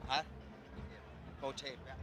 Huh? Go tape, yeah.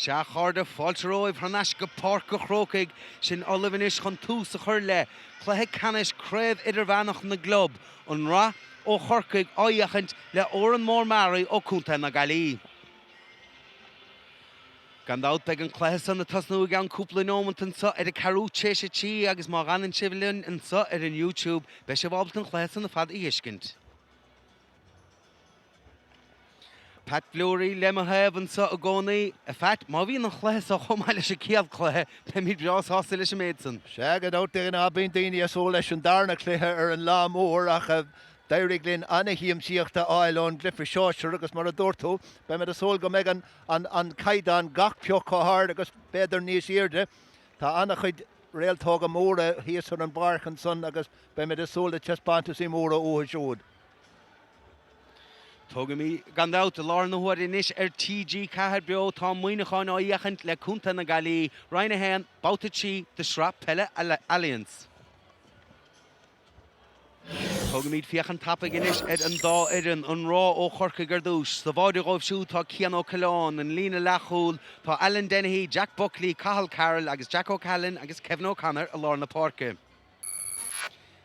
Sea, a chairde, fáilte romhaibh thar n-ais go Páirc a' Chrócaigh. Sinn ullamh anois chun tús a chur le cluiche ceannais Craobh Idirmheánach na gClub, An Rath ó Chorcaigh á fhiachaint le Órán Mór Meáraí ó Contae na Gaillimhe. Gan dabht beidh an cluiche san ag tosnú i gceann cúpla neomant anso ar a ceathrú t'éis a 3 agus má dh'fhanann sibh linn anso ar an YouTube beidh sibh ábalta an chluiche san ar fad a dh'fheiscint. Pat Fleury le mo thaobh anso i gcónaí. A Phat, má bhíonn an chluiche so chomh maith leis an chéad chluiche, beimid breá sásta leis an méid san. Sea, gan dabht, de ghnáth bíonn daoine ag súil leis an darna cluiche ar an lá mór ach d'éirigh linn ana-shiamsaíocht a fháil ón gcluiche sóisir agus mar a dúirt tú, beimid ag súil go mbeidh an an caighdeán gach pioc chomh hard agus b'fhéidir níos airde. Tá an-chuid réaltóga móra thíos ar an bpáirc ansan agus beimid ag súil le taispeántaisí móra uathu siúd. Tógaimid, gan dabht, i láthair na huaire anois ar TG4 Beo tá Muineachán á fhiachaint le Contae na Gaillimhe, Roinn 1, Babhta 3 de Shraith Peile Allianz. Tugaimid féachaint tapaidh anois ar an dá fhoireann, an Ráth ó Chorcaigh ar dtús. Sa bháide dhóibh siúd tá Cian Ó Coileáin, an líne leathchúil tá Alan Dennehy, Jack Buckley, Cathal Carroll agus Jack O'Callaghan agus Kevin O'Connor i lár na páirce.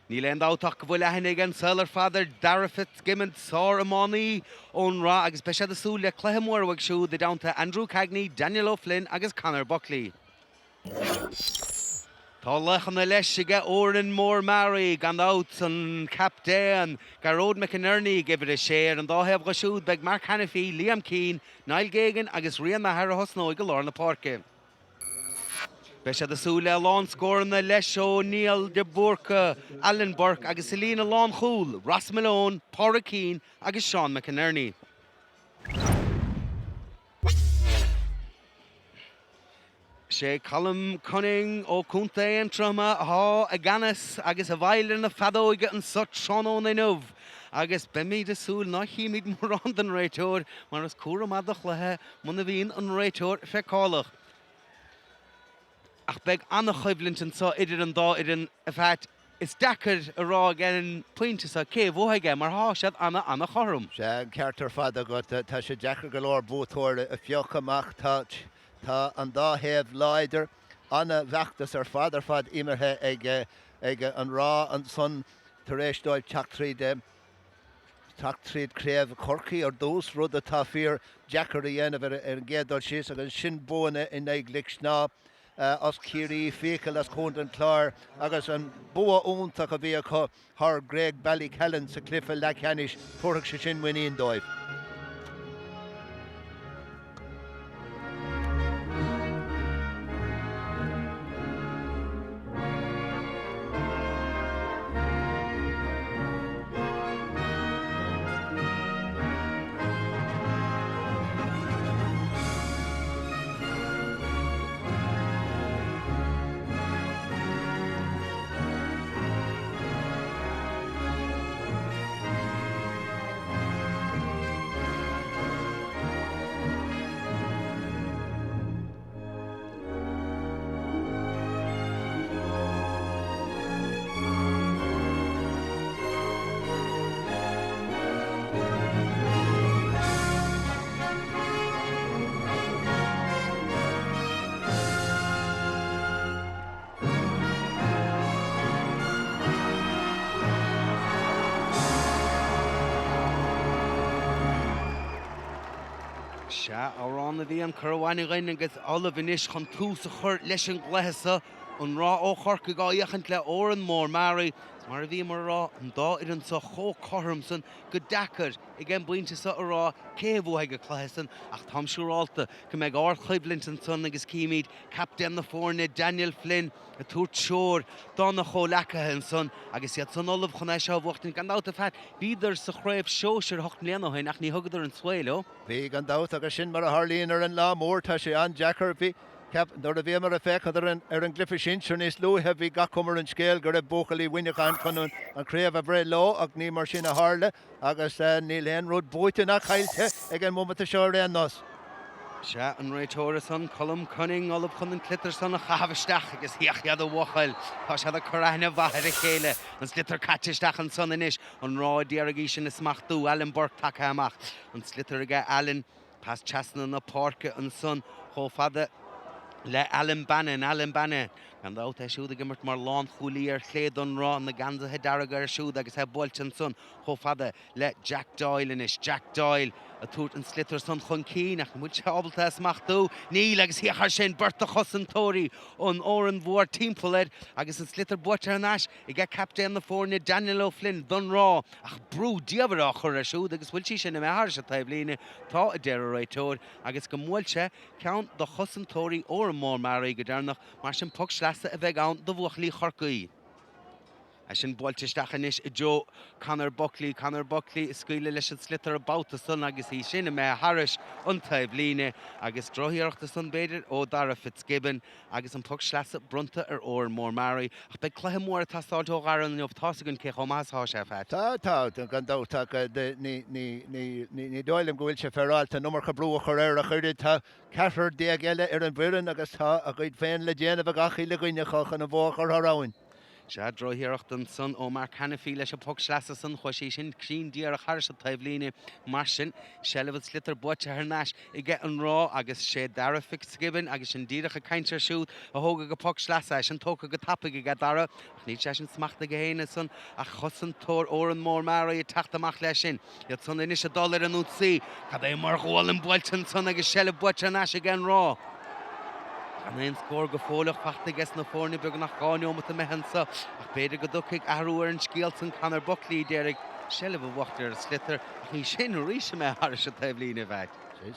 Níl aon dabht ach go bhfuil aithne ag an saol ar fad ar Darragh Fitzgibbon, sár-iománaí ón Rath agus beidh siad ag súil le cluiche mór uaidh siúd i dteannta Andrew Cagney, Daniel O'Flynn agus Conor Buckley. Tá laochanna leis aige Órán Mór Meáraí, gan dabht, an captaen, Gearóid McInerney ag uimhir 6. Ar an dá thaobh dho siúd beidh Mark Hanniffy, Liam Keane, Niall Geoghegan agus Rian Maher a thosnóidh i lár na páirce. Beidh siad ag súil le a lán scóranna leis ó Niall de Búrca, Alan Burke agus sa líne lánchúil, Ross Malone, Pádraig Keane agus Seán McInerney. Sé Colm Cunning ó Chontae Aontroma athá i gceannas agus i bhfeighil ar na feadóige anso tráthnóna inniu agus beimid ag súil ná chímid mórán den réiteoir mar is cúram maith do chluiche muna bhíonn an réiteoir feiceálach. Ach beidh an-choimhlint anso idir an dá fhoireann, a Phat. Is deacair a rá ag an bpointe seo cé a bhuafaidh é mar thá siad ana-ana-chothrom. Sea, an ceart ar fad agat. Tá sé deacair go leor buaiteoir a phiocadh amach. Tá tá an dá thaobh láidir. Ana-fheachtas ar fad ar fad imeartha ag ag an Ráth ansan tar éis dóibh teacht tríd teacht tríd Craobh Chorcaí ar dtús, rud atá fíor deacair a dhéanamh ar an gcéad dul síos agus ansin buanna in aghaidh Lic Snámha. as Ciarraí, Fiacail as Contae an Chláir agus an bua iontach a bhí acu thar Graigue-Ballycallan sa chluiche leathcheannais, tabharfaidh sé sin muinín dóibh. Sea, amhrán a bhí ann curtha abhaile againn agus ullamh anois chun tús a chur leis an gcluiche seo, An Ráth ó Chorcaigh á fhéachaint le Órán Mór Meáraí. Is mar a bhíomar a rá, an dá fhoireann seo chomh cothrom san gur deacair ag an bpointe seo a rá cé a bhuafaidh an cluiche san ach táim siúrálta go mbeidh ardchoimhlint ansan agus címid captaen na foirne Daniel Flynn ag tabhairt treoir dona chomhleacaithe ansan agus iad san ullamh chun é seo a bhuachtaint. Gan dabht, a Phat, bhíodar sa chraobh sóisir 8 mbliana ó shin ach ní thugadar an svae leo. Bhí, gan dabht, agus sin mar a tharlaíonn ar an lá mór, tá sé an-deacair. Bhí, ceap, nuair a bhíomar ag féachaint ar an, ar an gcluiche sinsir níos luaithe, bhí gach cuma ar an scéal go raibh buachaillí Mhuineacháin chun an, an chraobh a bhreith leo ach ní mar sin a tharla. Agus níl aon rud buaite ná caillte ag an mbomaite seo ar aon nós. Sea, an réiteoir ansan, Colm Cunning, ullamh chun an tsliotar san a chaitheamh isteach agus féach iad a bhuachaill, tá siad ag cur aithne mhaith ar a chéile. An sliotar caite isteach ansan anois, an Ráth d'iarraidh í sin a smachtú, Alan Burke tagtha amach. An sliotar aige Alan. Pas trasna na páirce ansan chomh fada le Alan Bannon, Alan Bannon, gan dabht, é siúd ag imirt mar lánchúlaí ar chlé don Ráth, na geansaithe dearga air siúd agus é buailte ansan chomh fada le Jack Doyle anois. Jack Doyle ag tabhairt an sliotar san chun cinn ach an bhfuil sé ábalta é a smachtú? Níl agus féach air sin, beirt de chosantóirí an Árainn Mhóir timpeall air agus an sliotar buaite thar n-ais aige captaen na foirne Daniel O'Flynn don Ráth ach brú diamhair á chur air siúd agus bhfuil sí sin imithe thairis an taobhlíne? Tá, a deir an réiteoir, agus go mbuail sé ceann de chosantóirí Órán Mór Meáraí go deireanach, mar sin poc sleasa a bheidh ann do bhuachaillí Chorcaí. É sin buailte isteach anois i dtreo Conor Buckley, Conor Buckley ag scaoileadh leis an sliotar an babhta san agus í sin imithe thairis an taobhlíne agus drochiarracht ansan b'fhéidir ó Dara Fitzgibbon agus an poc sleasa bronnta ar Órán Mór Meáraí. Ach beidh cluiche mór ag teastáilt ó Dhara inniu, tá's againn cé chomh maith is atá sé, a Phat. Tá, tá, gan dabht, ach ní, ní, ní, ní dóigh liom go bhfuil sé féaráilte an iomarca brú a chur air ach oiread. Tá ceathrar eile ar an bhfoireann agus tá a gcuid féin le déanamh ag gach uile dhuine acu chun an bhua a chur thar abhainn. Sea, drochiarracht ansan ó Mark Hanniffy leis an bpoc sleasa san, chuaigh sí sin cruinn díreach thairis an taobhlíne. Mar sin, seilbh an tsliotair buaite thar n-ais aige an Ráth agus sé Dara Fitzgibbon agus sinn díreach ag caint air siúd a thógfaidh an poc sleasa, é sin tógtha go tapaidh aige Dara ach níl sé sin smachtaithe aige féin ansan ach chosantóir Órán Mór Meáraí ag teacht amach leis sin. Iad san anois ag dul ar an ionsaí. Cad é mar ghualainn buailte ansan agus seilbh buaite thar n-ais aige an Ráth. Gan aon scór go fóilleach fachta aige sna foirne beagnach 2 neomat imithe anso ach b'fhéidir go dtiocfaidh athrú ar an scéal san Conor Buckley a d'iarraidh seilbh a bhuachtaint ar an sliotar ach í sin arís imithe thairis an taobhlíne, a Pheait.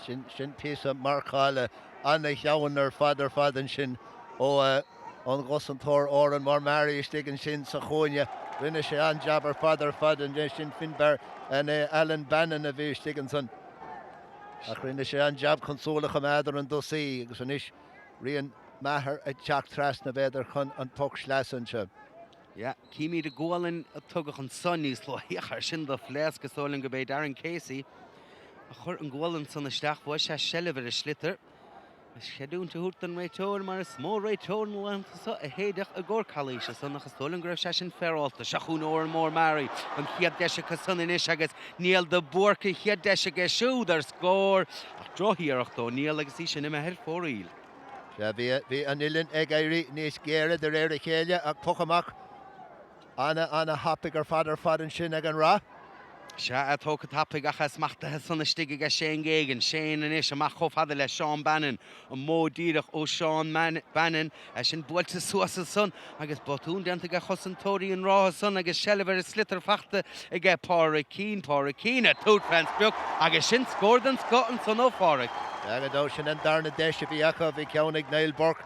Sin sin píosa marcála ana-theann ar fad ar fad ansin ó ón gcosantóir Órán Mór Meáraí istigh ansin sa chúinne. Rinne sé an-jab ar fad ar fad ansin Finbar Alan Bannon a bhí istigh ansan. Ach rinne sé an-jab chun súil a choimeád ar an dtosaí agus anois Rian Maher ag teacht trasna b'fhéidir chun an poc sleasa anseo. Yeah, címid an gualainn a tugadh ansan níos luaithe. Féach air sin de phléasc, is dóigh liom gurb é Darren Casey a chuir an gualainn san isteach. Bhuaigh sé seilbh ar an sliotar. Is creidiúint a thabhairt don réiteoir mar is mó réiteoir na laethanta seo a shéidfeadh i gcomhair calaoise san ach is dóigh liom go raibh sé sin féaráilte. Seo chugainn Órán Mór Meáraí, an chéad deis acu san anois agus Niall de Búrca an chéad deis aige siúd ar scór ach drochiarracht ó Niall agus í sin imithe ar fóraoil. Sea, bhí, bhí an uillinn ag éirí níos géire de réir a chéile ach poc amach Ana, ana thapaidh ar fad ar fad ansin ag an Rath. Sea, é tógtha tapaidh ach é smachtaithe san istigh aige Shane Geoghegan. Shane anois amach chomh fada le Seán Bannon. An modh díreach ó Seán Bannon. É sin buailte suas ansan agus botún déanta aige chosantóirí an Rátha san agus seilbh ar an sliotar fachta aige Pádraig Keane. Pádraig Keane ag tabhairt fén sprioc agus sin scór den scoth ansan ó Phádraig. Sea, gan dabht, sin an darna deis a bhí acu. Bhí ceann ag Niall Burke.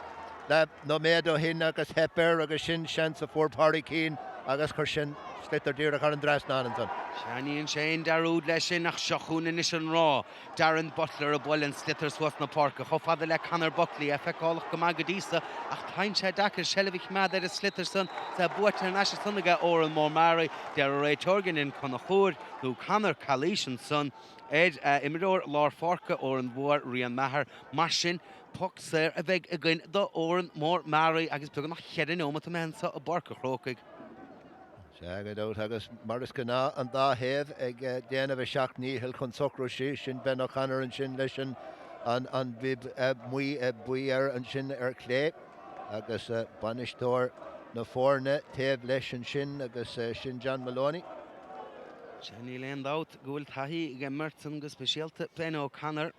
Le nóiméad ó shin agus theip air agus sin seans a fuair Pádraig Keane agus chuir sé an sliotar díreach thar an dtrasnán ansan. Sea, ní dhein sé aon dearúd leis sin ach seo chugainn anois an Ráth. Darren Butler ag bualadh an sliotar suas na páirce chomh fada le Conor Buckley, é feiceálach go maith go dtí so ach faigheann sé deacair seilbh a choimeád ar an sliotar san is é buaite thar n-ais ansan aige Órán Mór Meáraí. Deir an réiteoir go ndein Conchúr nó Conor calaois ansan ar imreoir lár pháirce Órán Mhór, Rian Maher. Mar sin, Poc saor a bheidh againn do Órán Mór Meáraí agus beagnach cheithre neomat imithe anseo i bPáirc an Chrócaigh. Sea, gan dabht, agus mar is gnáth an dá thaobh ag déanamh a seacht ndícheall chun socrú síos. Sin Ben O'Connor ansin leis an an bib buí air ansin ar clé agus bainisteoir na foirne taobh leis ansin agus sin John Maloney. Sea, níl aon dabht go bhfuil taithí ag an mbeirt san go speisialta Ben O'Connor.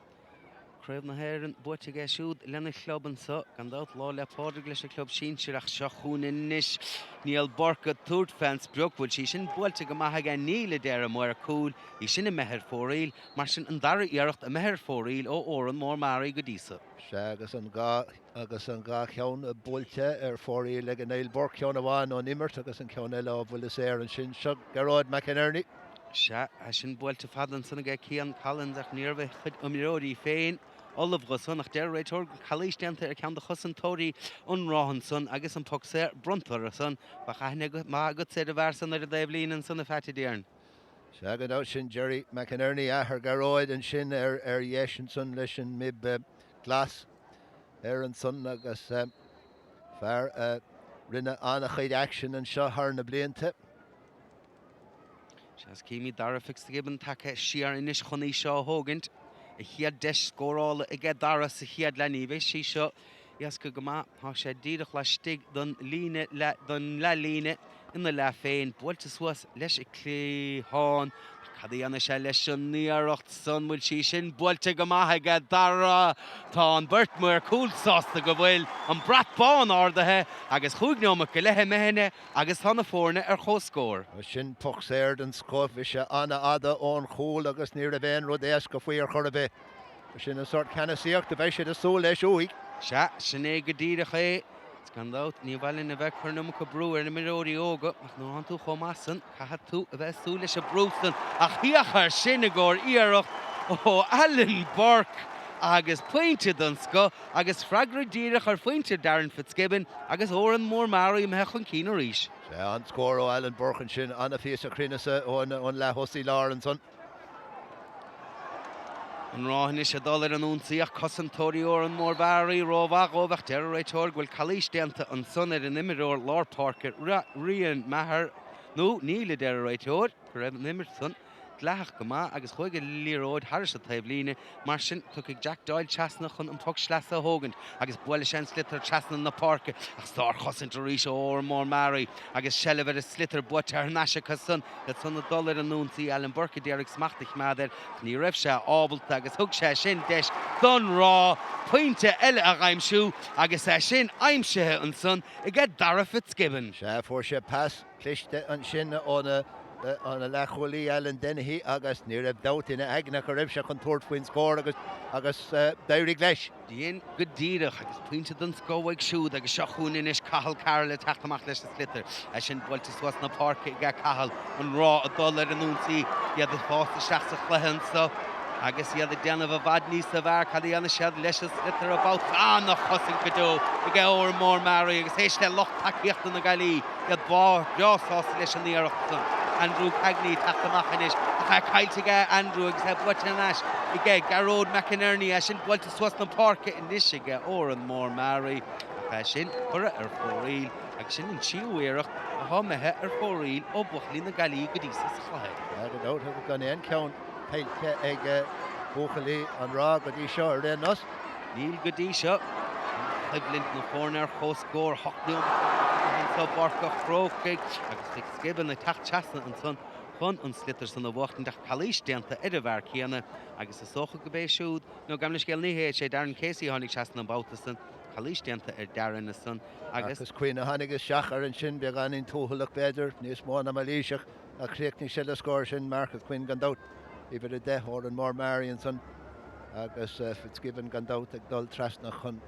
Craobh na hÉireann buaite aige siúd lena chlub anso, gan dabht, Lá 'le Pádraig leis an chlub sinsir ach seo chugainn anois Niall Burke ag tabhairt fén sprioc. Bhfuil sí sin buailte go maith aige? Níl, a deir an maor cúil. Í sin imithe ar fóraoil. Mar sin, an dara iarracht imithe ar fóraoil ó Órán Mór Meáraí go dtí so. Sea, agus an dá agus an dá cheann buailte ar fóraoil ag Niall Burke, ceann amháin ón imirt agus an ceann eile ó bhuille saor ansin. Seo Gearóid McInerney. Sea, é sin buailte fada ansan aige Cian Collins ach ní raibh a chuid imreoirí féin ullamh dho san ach deir an réiteoir go bhfuil calaois déanta ar cheann de chosantóirí an Ráth ansan agus an poc saor bronnta orthu san. Bheadh aithne maith agatsa ar an bhfear san ar an dtaobh líne ansan a Pheait a déarfainn. Sea, gan dabht, sin Gerry McInerney, athair Ghearóid ansin ar dheis ansan leis an mbib glas air ansan agus fear a rinne an-chuid aicsin anseo thar na blianta. Sea, is címid Dara Fitzgibbon tagtha siar anois chun í seo a thógaint. A chéad deis scórála aige Dara sa chéad leath. Ní bheidh sí seo éasca go maith. Tá sé díreach laistigh den líne, den leathlíne ina leath féin. Buailte suas leis an gcliathán. Ach cad a dhéanfaidh sé leis an iarracht san? Bhfuil sí sin buailte go maith aige Dara? Tá an bheirt maor cúil sásta go bhfuil an brat bán ardaithe agus chúig neomat go leith imithe. Agus tá na foirne ar comhscór. Sin poc saor den scoth. Bhí sé an-fhada ón chúl agus ní raibh aon rud éasca faoi ar chor ar bith. Sin an sórt ceannasaíocht a bheidh siad ag súil leis uaidh. Sea, sin é go díreach é. Is gan dabht, ní mhaith linn a bheith ag cur an iomarca brú ar na imreoirí óga, ach nuair atánn tú chomh maith san, caithfidh tú a bheith ag súil leis an brú san. Ach féach air sin i gcomhair iarracht ó Alan Burke agus pointe den scoth agus freagra díreach ar phointe Darren Fitzgibbon agus Órán Mór Meáraí imithe chun cinn arís. Sea, an-scór ó Alan Burke ansin, an-phíosa cruinneasa ón leath-thosaí láir ansan. An Ráth anois ag dul ar an ionsaí ach cosantóirí Órán Mór Meáraí rómhaith dhóibh ach deir an réiteoir go bhfuil calaois déanta ansan ar an imreoir lár páirce Rian Maher nó níl a deir an réiteoir go raibh an imirt san dleathach go maith agus chuaigh an liathróid thairis an taobhlíne, mar sin tiocfaidh Jack Doyle trasna chun an poc sleasa a thógaint agus buailfidh sé an sliotar trasna na páirce ach sárchosaint arís ó Órán Mór Meáraí agus seilbh ar an sliotar buaite thar n-ais acu san iad san ag dul ar an ionsaí Alan Burke a d'iarraidh smacht a choimeád air ach ní raibh sé ábalta agus thug sé sin deis don Ráth pointe eile a dh'aimsiú agus é sin aimsithe ansan aige Dara Fitzgibbon. Sea, fuair sé pas cliste ansin óna leathchúlaí Alan Dennehy agus ní raibh dabht ina aigne go raibh sé chun tabhairt faoin scór agus agus d'éirigh leis. Dhein go díreach agus pointe den scoth uaidh siúd agus seo chugainn anois Cathal Carroll ag teacht amach leis an sliotar. É sin buailte suas na páirce aige Cathal, an Ráth ag dul ar an ionsaí, iad ag fás isteach sa chluiche anso agus iad ag déanamh i bhfad níosa bhfearr. Cad a dhéanfaidh siad leis an sliotar an babhta? An-chosaint go deo aige Órán Mór Meáraí agus éist le lucht tacaíochta na Gaillí. Iad breá sásta leis an iarracht san. Andrew Cagney ag teacht amach anois ach é caillte aige Andrew agus é buaite thar n-ais aige Gearóid McInerney. É sin buailte suas na páirce anois aige Órán Mór Meáraí ach é sin curtha ar fóraoil agus sin an tríú iarracht athá imithe ar fóraoil ó bhuachaillí na Gaillí go dtí so sa chluiche. Gan dabht agus gan aon cheann caillte ag buachaillí an Ráth go dtí seo ar aon nós. Níl go dtí seo. An choimhlint na foirne ar comhscór, 8 neomat anso i bPáirc an Chrócaigh agus Fitzgibbon ag teacht trasna ansan chun an sliotar san a bhuachtaint ach calaois déanta ar an bhfear céanna agus is dócha go b'é siúd, nó gabh mo leithscéal ní hé, sé Darren Casey a tháinig trasna an babhta san, calaois déanta ar Darren ansan agus. Marcus Quinn a tháinig isteach air ansin, beagáinín tuathalach b'fhéidir, níos mó ná mailíseach ach chríochnaigh sé le scór sin, Marcus Quinn gan dabht. Uimhir 10, Órán Mór Meáraí ansan agus Fitzgibbon gan dabht ag dul trasna chun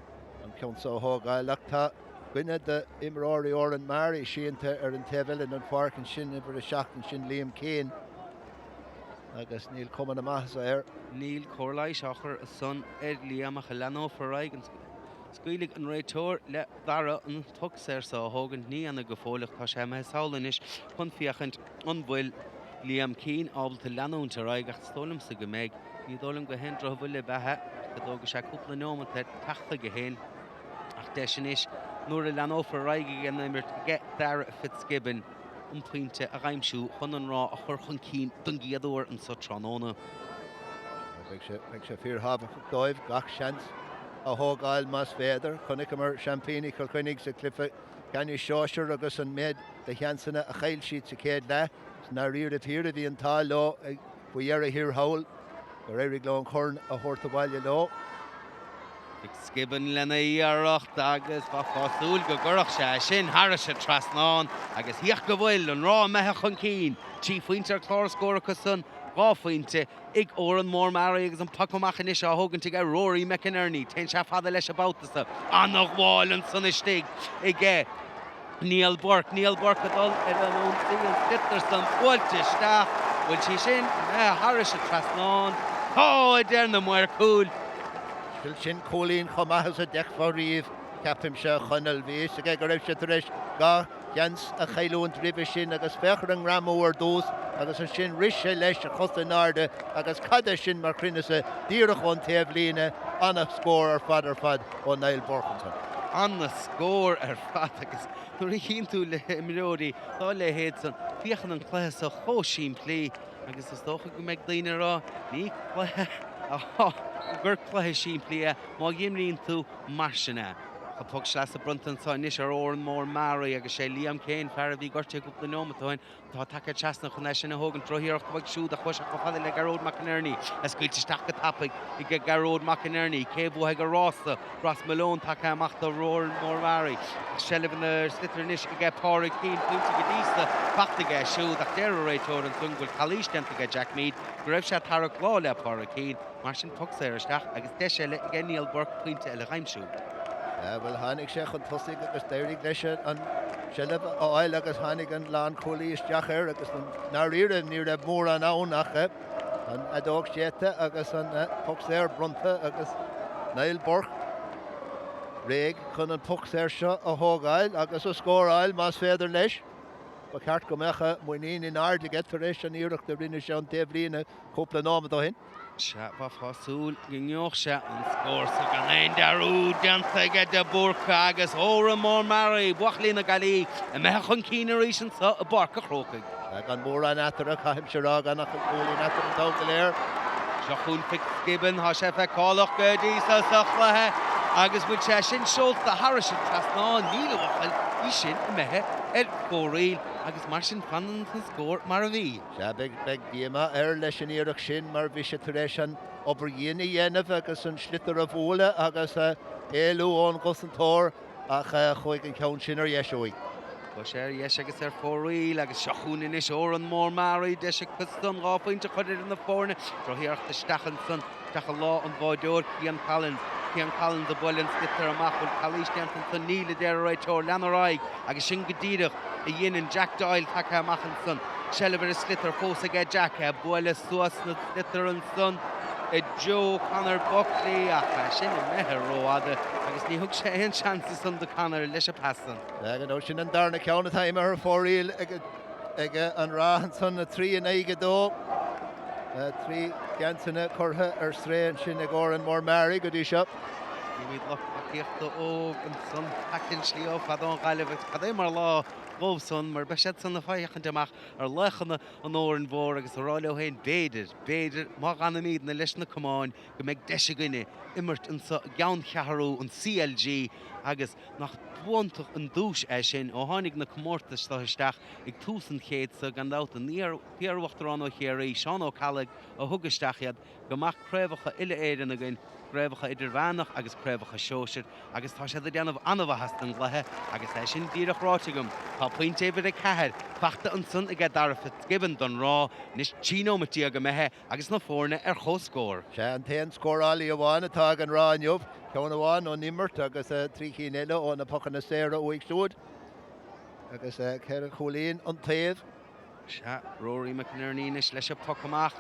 an ceann so a thógáil. Ach tá duine d'imreoirí Órán Meáraí sínte ar an taobh eile den pháirc ansin, uimhir 7 ansin, Liam Keane, agus níl cuma na maitheasa air. Níl cóir leighis á chur ansan ar Liam ach leanófar ar aghaidh. Scaoilfidh an réiteoir le Dara an poc saor so a thógaint. Ní dhéanfaidh go fóill ach tá sé imithe sall anois chun féachaint an bhfuil Liam Keane ábalta leanúint ar aghaidh ach is dóigh liomsa go mbeidh. Ní dóigh liom go haon drochbhuille ab ea é ach go dtógfaidh sé cúpla neomat air teacht chuige féin. Ach deis anois nuair a leanófar ar aghaidh ag an imirt aige Dara Fitzgibbon an pointe a dh'aimsiú chun an Ráth a chur chun cinn don gcéad uair anso tráthnóna. Beidh sé, beidh sé fíorthábhachtach dóibh gach seans a thógáil más féidir. Chonaiceamar seaimpíní Chill Chainnigh sa chluiche ceannais sóisir agus an méid de sheansanna a chaill siad sa chéad leath. I ndáiríre píre bhí an t-ádh leo faoi dheireadh thiar thall gur éirigh leo an corn a thabhairt abhaile leo. Fitzgibbon lena iarracht agus bheifeá ag súil go gcuirfeadh sé é sin thairis an trasnán agus féach go bhfuil an Ráth imithe chun cinn. 3 phointe ar chlár scóir acu san, 2 phointe ag Órán Mór Meáraí agus an poc amach anois á thógaint aige Rory McInerney. Téann sé fada leis an babhta so. Ana-ghabháil ansan istigh aige Niall Burke. Niall Burke ag dul ar an ionsaí, an sliotar san buailte isteach. Bhfuil sí sin imithe thairis an trasnán? Tá, a deir na maoir cúil. Bhuel sin cúilín chomh maith is a d'fheicfeá riamh, ceapaimse, a Chonaill. Bhí a fhios aige go raibh sé tar éis gach sheans a chailliúint roimhe sin agus féach ar an ngreamú ar dtús agus ansin rith sé leis, a chosa in airde agus cad é sin mar chruinneas díreach ón taobhlíne, ana-scór ar fad ar fad ó Niall Burke ansan. Ana-scór ar fad agus nuair a chíonn tú le himreoirí dá leithéid san, féachann an cluiche so chomh simplí agus is dócha go mbeidh daoine ag rá ní cluiche gur cluiche simplí é má dh'imríonn tú mar sin é. Tá poc sleasa bronnta anseo anois ar Órán Mór Meáraí agus sé Liam Kane, fear a bhí gortaithe cúpla neomat ó shin, atá tagtha trasna chun é sin a thógaint. Drochiarracht uaidh siúd ach chuaigh sé chomh fada le Gearóid McInerney. É scaoilte isteach go tapaidh ag Gearóid McInerney. Cé a bhuafaidh an rása? Ross Malone tagtha amach do Órán Mór Meáraí. Seilbh an tsliotair anois aige Pádraig Keane. Pointe go dtí so fachta aige siúd ach deir an réiteoir ansan go bhfuil calaois déanta aige Jack Meade go raibh sé ag tarrac lámh le Pádraig Keane. Mar sin, poc saor isteach agus deis eile aige Niall Burke pointe eile a dh'aimsiú. Sea, bhuel, tháinig sé chun tosaigh agus d'éirigh leis an tseilbh a fháil agus tháinig an lánchúlaí isteach air agus i ndáiríre ní raibh mórán ann ach an fheadóg séidte agus an poc saor bronnta agus Niall Burke réidh chun an poc saor seo a thógáil agus a scóráil más féidir leis. Ba cheart go mbeadh a mhuinín in airde aige tar éis an iarracht a rinne sé ón taobhlíne cúpla nóiméad ó shin. Sea, bheifeá ag súil go ngeobhadh sé an scór so gan aon dearúd déanta aige de Búrca agus Órán Mór Meáraí, buachaillí na Gaillimhe, imithe chun cinn arís anso i bPáirc a' Chrócaigh. Sea, gan mórán eatarthu, caithfimse a rá, gan ach an cúilín eatarthu an t-am go léir. Seo chugainn Fitzgibbon, tá sé feiceálach go dtí so sa chluiche agus bhfuil sé sin seolta thairis an trasnán? Níl a bhuachaill, bhí sin imithe ar fóraoil agus mar sin fanann an scór mar a bhí. Sea, beidh, beidh díomá air leis an iarracht sin mar bhí sé tar éis an obair dhian a dhéanamh agus an sliotar a bhualadh agus éalú ón gcosantóir ach chuaigh an ceann sin ar dheis uaidh. Chuaigh sé ar dheis agus ar fóraoil agus seo chugainn anois Órán Mór Meáraí, deis acusan 2 phointe a chur idir na foirne. Drochiarracht isteach ansan. Isteach i lámh an bháireoir Cian Collins. Cian Collins ag bualadh an sliotar amach. Bhfuil calaois déanta ansan? Níl, a deir an réiteoir. Lean ar aghaidh agus sin go díreach a dheineann Jack Doyle tagtha amach ansan. Seilbh ar an sliotar fós aige Jack. É ag bualadh suas na sliotar ansan i dtreo Conor Buckley ach é sin imithe rófhada agus ní thug sé aon seans ansan do Conor leis an pas san. Sea, sin an darna ceann atá imithe ar fóraoil ag Ag an Ráth ansan, 3 in aghaidh 2. 3 sheansanna curtha ar strae ansin ag Órán Mór Meáraí go dtí seo. Chímid lucht tacaíochta óg ansan tagtha an slí ó fad ón Ghaillimh agus cad é mar lá dhóibh san mar beidh siad san ag féachaint amach ar laochanna an Órain Mhóir agus ag rá leo féin b'fhéidir, b'fhéidir má dh'fhanaimídne leis na camáin go mbeidh deis againne imirt anso i gceanncheathrú an CLG agus Nach iontach an duais é sin ó tháinig na comórtais seo isteach ag tús an chéid seo, gan dabht, an t-iar-uachtarán ó Chiarraí, Seán Ó Ceallaigh, a thug isteach iad, go mbeadh craobhacha uile-Éireann againn, craobhacha idirmheánach agus craobhacha sóisir, agus tá siad ag déanamh an-mhaitheas don gcluiche, agus é sin díreach ráite agam, tá pointe uimhir 4 fachta ansan aige Darragh Fitzgibbon don Ráth, anois 13 nóimeat imithe agus na foirne ar comhscór. Sé an t-aon scórálaí amháin atá ag an Ráth inniu, ceann amháin ón imirt agus 3 chinn eile ó na pocanna saora uaidh siúd agus 4 chúilín an taobh. Sea, Rory McInerney anois leis an bpoc amach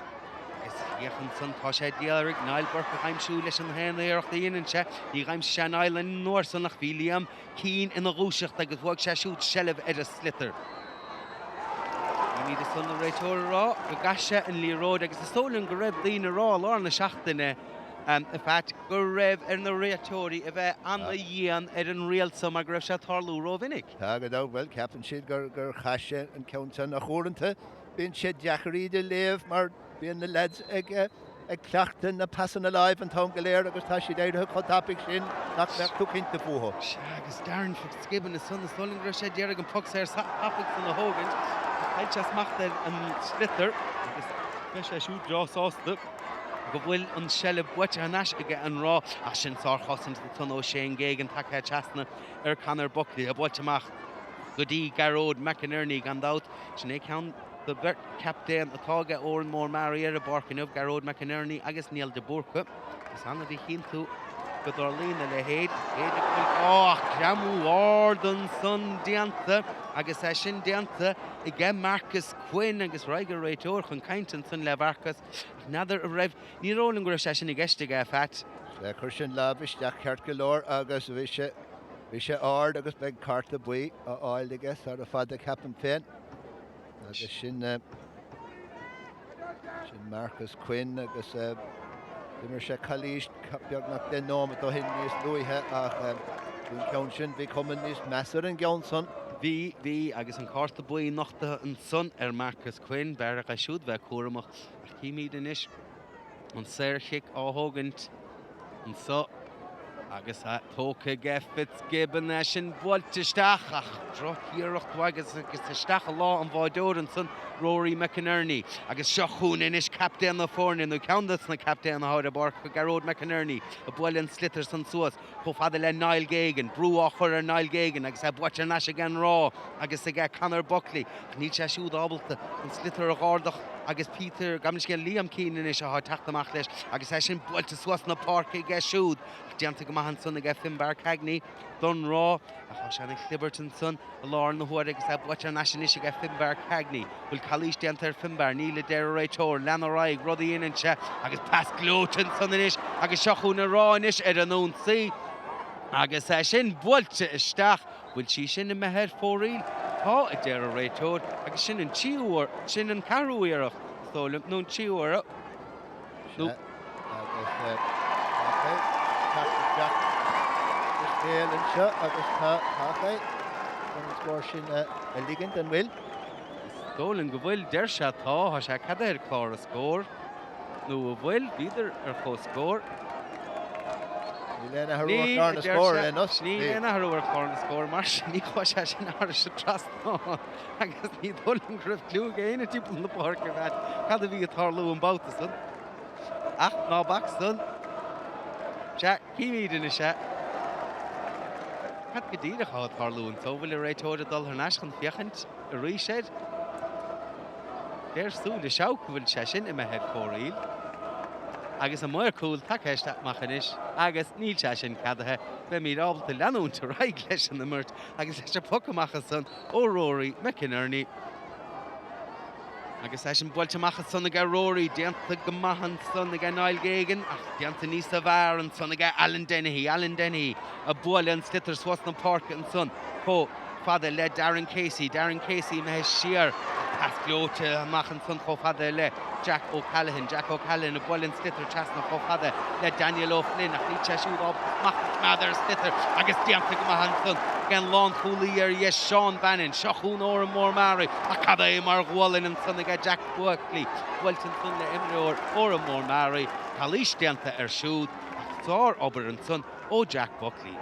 agus féach ansan, tá sé d'iarraidh Niall Burke a dh'aimsiú leis an haon iarracht a dheineann sé. Ní dh'aimsigh sé Niall an uair san ach bhí Liam Keane ina dhúiseacht agus bhuaigh sé siúd seilbh ar an sliotar. Chímid ansan an réiteoir ag rá go gcaith sé an liathróid agus is dóigh liom go raibh daoine ag rá i lár na seachtaine, a Phat, go raibh ar na réiteoirí a bheith ana-dhian ar an riail so mar go raibh sé ag tarlú rómhinic. Tá, gan dabht. Bhuel, ceapann siad gur chaith sé an ceann san ach uaireanta bíonn sé deacair iad a léamh mar Bíonn na leaids ag ag cleachtadh na pasanna láimhe an t-am go léir agus tá siad éirithe chomh tapaidh sin nach mbeadh tú cinnte fúthu. Sea, agus Darren Fitzgibbon ansan, is dóigh liom go raibh sé ag iarraidh an poc saor tapaidh san a thógaint ach chaill sé smacht ar an sliotar agus beidh sé siúd breá sásta. Go bhfuil an seilbh buaite thar n-ais aige an Ráth ach sin sárchosaint ansan ó Shane Geoghegan tagtha trasna ar Conor Buckley é buailte amach go dtí Gearóid McInerney gan dabht. Sin é ceann de bheirt captaen atá aige Oranmore Maree ar an bpáirc inniu, Gearóid McInerney agus Niall de Búrca. Is annamh a chíonn tú go dtarlaíonn a leithéid. B'fhéidir go bhfuil gá ach greamú ard ansan déanta agus é sin déanta aige Marcus Quinn agus raghaidh an réiteoir chun cainte ansan le Mharcus. Ach n'fheadar an raibh, ní dóigh liom go raibh sé sin i gceist aige, a Phat. Sea, chuir sin lámh isteach ceart go leor agus bhí sé, bhí sé ard agus beidh cárta buí á fháil aige sara fada ceapaim féin. Agus sin, sin Marcus Quinn agus d'imir sé calaois beagnach 10 nóiméad ó shin níos luaithe ach bhí an ceann sin, bhí cuma níos measa ar an gceann san. Bhí, bhí, agus an cárta buí nochtaithe ansan ar Marcus Quinn. B'fhearr aige siúd bheith cúramach. Ach címid anois an saorchic á thógaint anso agus é tógtha aige Fitzgibbon, é sin buailte isteach ach drochiarracht uaidh agus isteach i lámha an bháireoir ansan, Rory McInerney. Agus seo chugainn anois captaen na foirne, nó ceann de na captaein atá ar an bpáirc, Gearóid McInerney, ag bualadh an sliotar san suas. Chomh fada le Niall Geoghegan, brú á chur ar Niall Geoghegan agus é buaite thar n-ais ag an Ráth agus aige Conor Buckley ach níl sé siúd ábalta an sliotar a dh'ardach agus Peter, gabh mo leithscéal, Liam Keane anois atá ag teacht amach leis agus é sin buailte suas na páirce aige siúd ach déanta go maith ansan aige Finbar Cagney don Ráth ach tá sé ina chlibirt ansan i láthair na huaire agus é buaite thar n-ais anois aige Finbar Cagney. Bhfuil calaois déanta ar Finbar? Níl, a deir an réiteoir. Lean ar aghaidh, rud a dhéanann sé agus pas gleoite ansan anois agus seo chugainn an Ráth anois ar an ionsaí agus é sin buailte isteach. Bhfuil sí sin imithe ar fóraoil? Tá, a deir an réiteoir agus sin an tríú huair, sin an ceathrú iarracht, is dóigh liom, nó an tríú huair. Nó. Agus tá sé teacht isteach sa scéal anseo agus tá sé chun an scór sin a ligint, an bhfuil? Is dóigh liom go bhfuil. Deir sé tá. Tá sé ceadaithe ar chlár an scóir. Nó an bhfuil? Bhíodar ar comhscór. Níl aon athrú ar chlár na scór ar aon nós. Níl aon athrú ar chlár na scór, mar sin ní chuaigh sé sin thairis an trasnán. Agus ní dóigh liom go raibh cliú ag éinne timpeall na páirce ar cad a bhí ag tarlú an babhta san. Ach ná bac san. Sea, címid anois é. Cad go díreach atá ag tarlú anso? Bhfuil an réiteoir ag dul thar n-ais chun féachaint arís air? Deir súile seabhac go bhfuil sé sin imithe ar fóraoil. Agus an maor cúil tagtha isteach amach anois agus níl sé sin ceadaithe. Beimid ábalta leanúint ar aghaidh leis an imirt agus leis an bpoc amach ansan ó Rory McInerney. Agus é sin buailte amach ansan aige Rory, déanta go maith ansan aige Niall Geoghegan ach déanta níosa bhfearr ansan aige Alan Dennehy. Alan Dennehy ag bualadh an sliotar suas na páirce ansan chomh fada le Darren Casey. Darren Casey imithe siar. Pas gleoite amach ansan chomh fada le Jack O'Callaghan. Jack O'Callaghan ag bualadh an sliotar trasna chomh fada le Daniel O'Flynn ach níl sé siúd ábalta smacht a choimeád ar an sliotar agus déanta go maith ansan ag an lánchúlaí ar dheis Seán Bannon. Seo chugainn Oranmore Maree ach cad é mar ghualainn ansan aige Jack Buckley. Buailte ansan le imreoir Oranmore Maree. Calaois déanta air siúd ach sár-obair ansan ó Jack Buckley.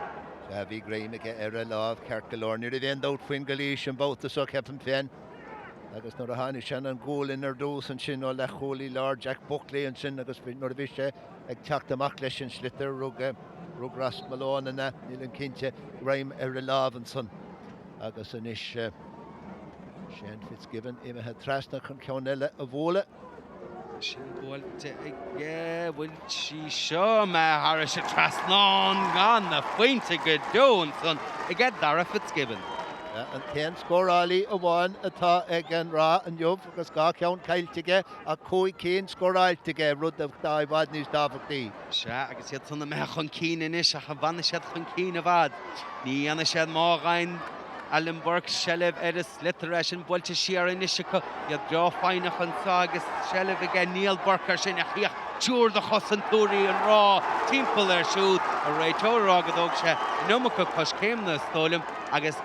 Sea, bhí greim aige ar a lámh ceart go leor. Ní raibh aon dabht faoin gcalaois an babhta seo, ceapaim féin. Agus nuair a tháinig sé an ghualainn ar dtús ansin ó leathchúlaí láir Jack Buckley ansin agus nuair a bhí sé ag teacht amach leis an sliotar, rug, rug Ross Malone, an ea? Nílim cinnte, greim ar a lámh ansan. Agus anois Shane Fitzgibbon imithe trasna chun ceann eile a bhualadh. Sin buailte aige, bhfuil sí seo imithe thairis an trasnán gan na pointe go deo ansan aige Dara Fitzgibbon. An t-aon scórálaí amháin atá ag an Ráth inniu agus 2 cheann caillte aige ach 5 cinn scóráilte aige, rud atá i bhfad níos tábhachtaí. Sea, agus iad san imithe chun cinn anois ach an bhfanfaidh siad chun cinn i bhfad? Ní dhéanfaidh siad má fhaigheann Alan Burke seilbh ar an sliotar, é sin buailte siar anois acu. Iad breá foighneach anseo agus seilbh aige Niall Burke air sin ach theacht triúr de chosantóirí an Ráth timpeall air siúd. An réiteoir ag rá go dtóg sé an iomarca coiscéimeanna is dóigh liom agus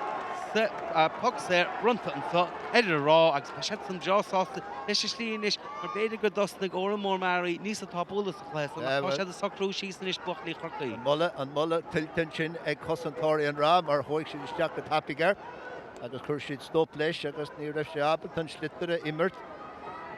poc saor bronnta anseo ar an Ráth agus tá siad san breá sásta leis an slí anois mar b'fhéidir go dtosnaigh Oranmore Maree níosa tapúla sa chluiche san ach tá siad ag socrú síos anois buachaillí Chorcaí. An moladh, an moladh tuillte ansin ag cosantóirí an Ráth mar chuaigh siad isteach go tapaidh air agus chuir siad stop leis agus ní raibh sé ábalta an sliotar a imirt.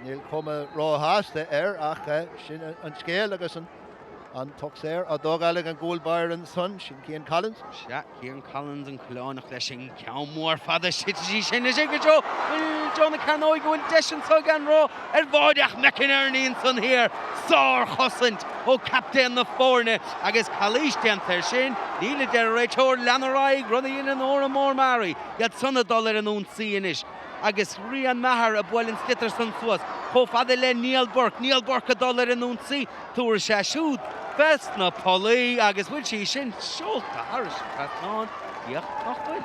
Níl cuma róshásta air ach sin an scéal agus an poc saor á dtógáil ag an gcúl báire ansan, sin Cian Collins. Sea, Cian Collins an Coileánach leis an gceann mór fada titfidh sí sin anois go deo i dtreo na cearnóige bhfuil deis anso ag an Ráth ar bháide ach McInerney ansan thiar. Sár-chosaint ó captaen na foirne agus calaois déanta air sin. Níl a deir an réiteoir, lean ar aghaidh, rud a dhéanann Órán Mór Meáraí. Iad san ag dul ar an ionsaí anois agus Rian Maher ag bualadh an sliotar san suas chomh fada le Niall Burke. Niall Burke ag dul ar an ionsaí, tabharfaidh sé siúd fés na pollaí agus bhfuil sí sin seolta thairis an trasnán? Féach nach bhfuil.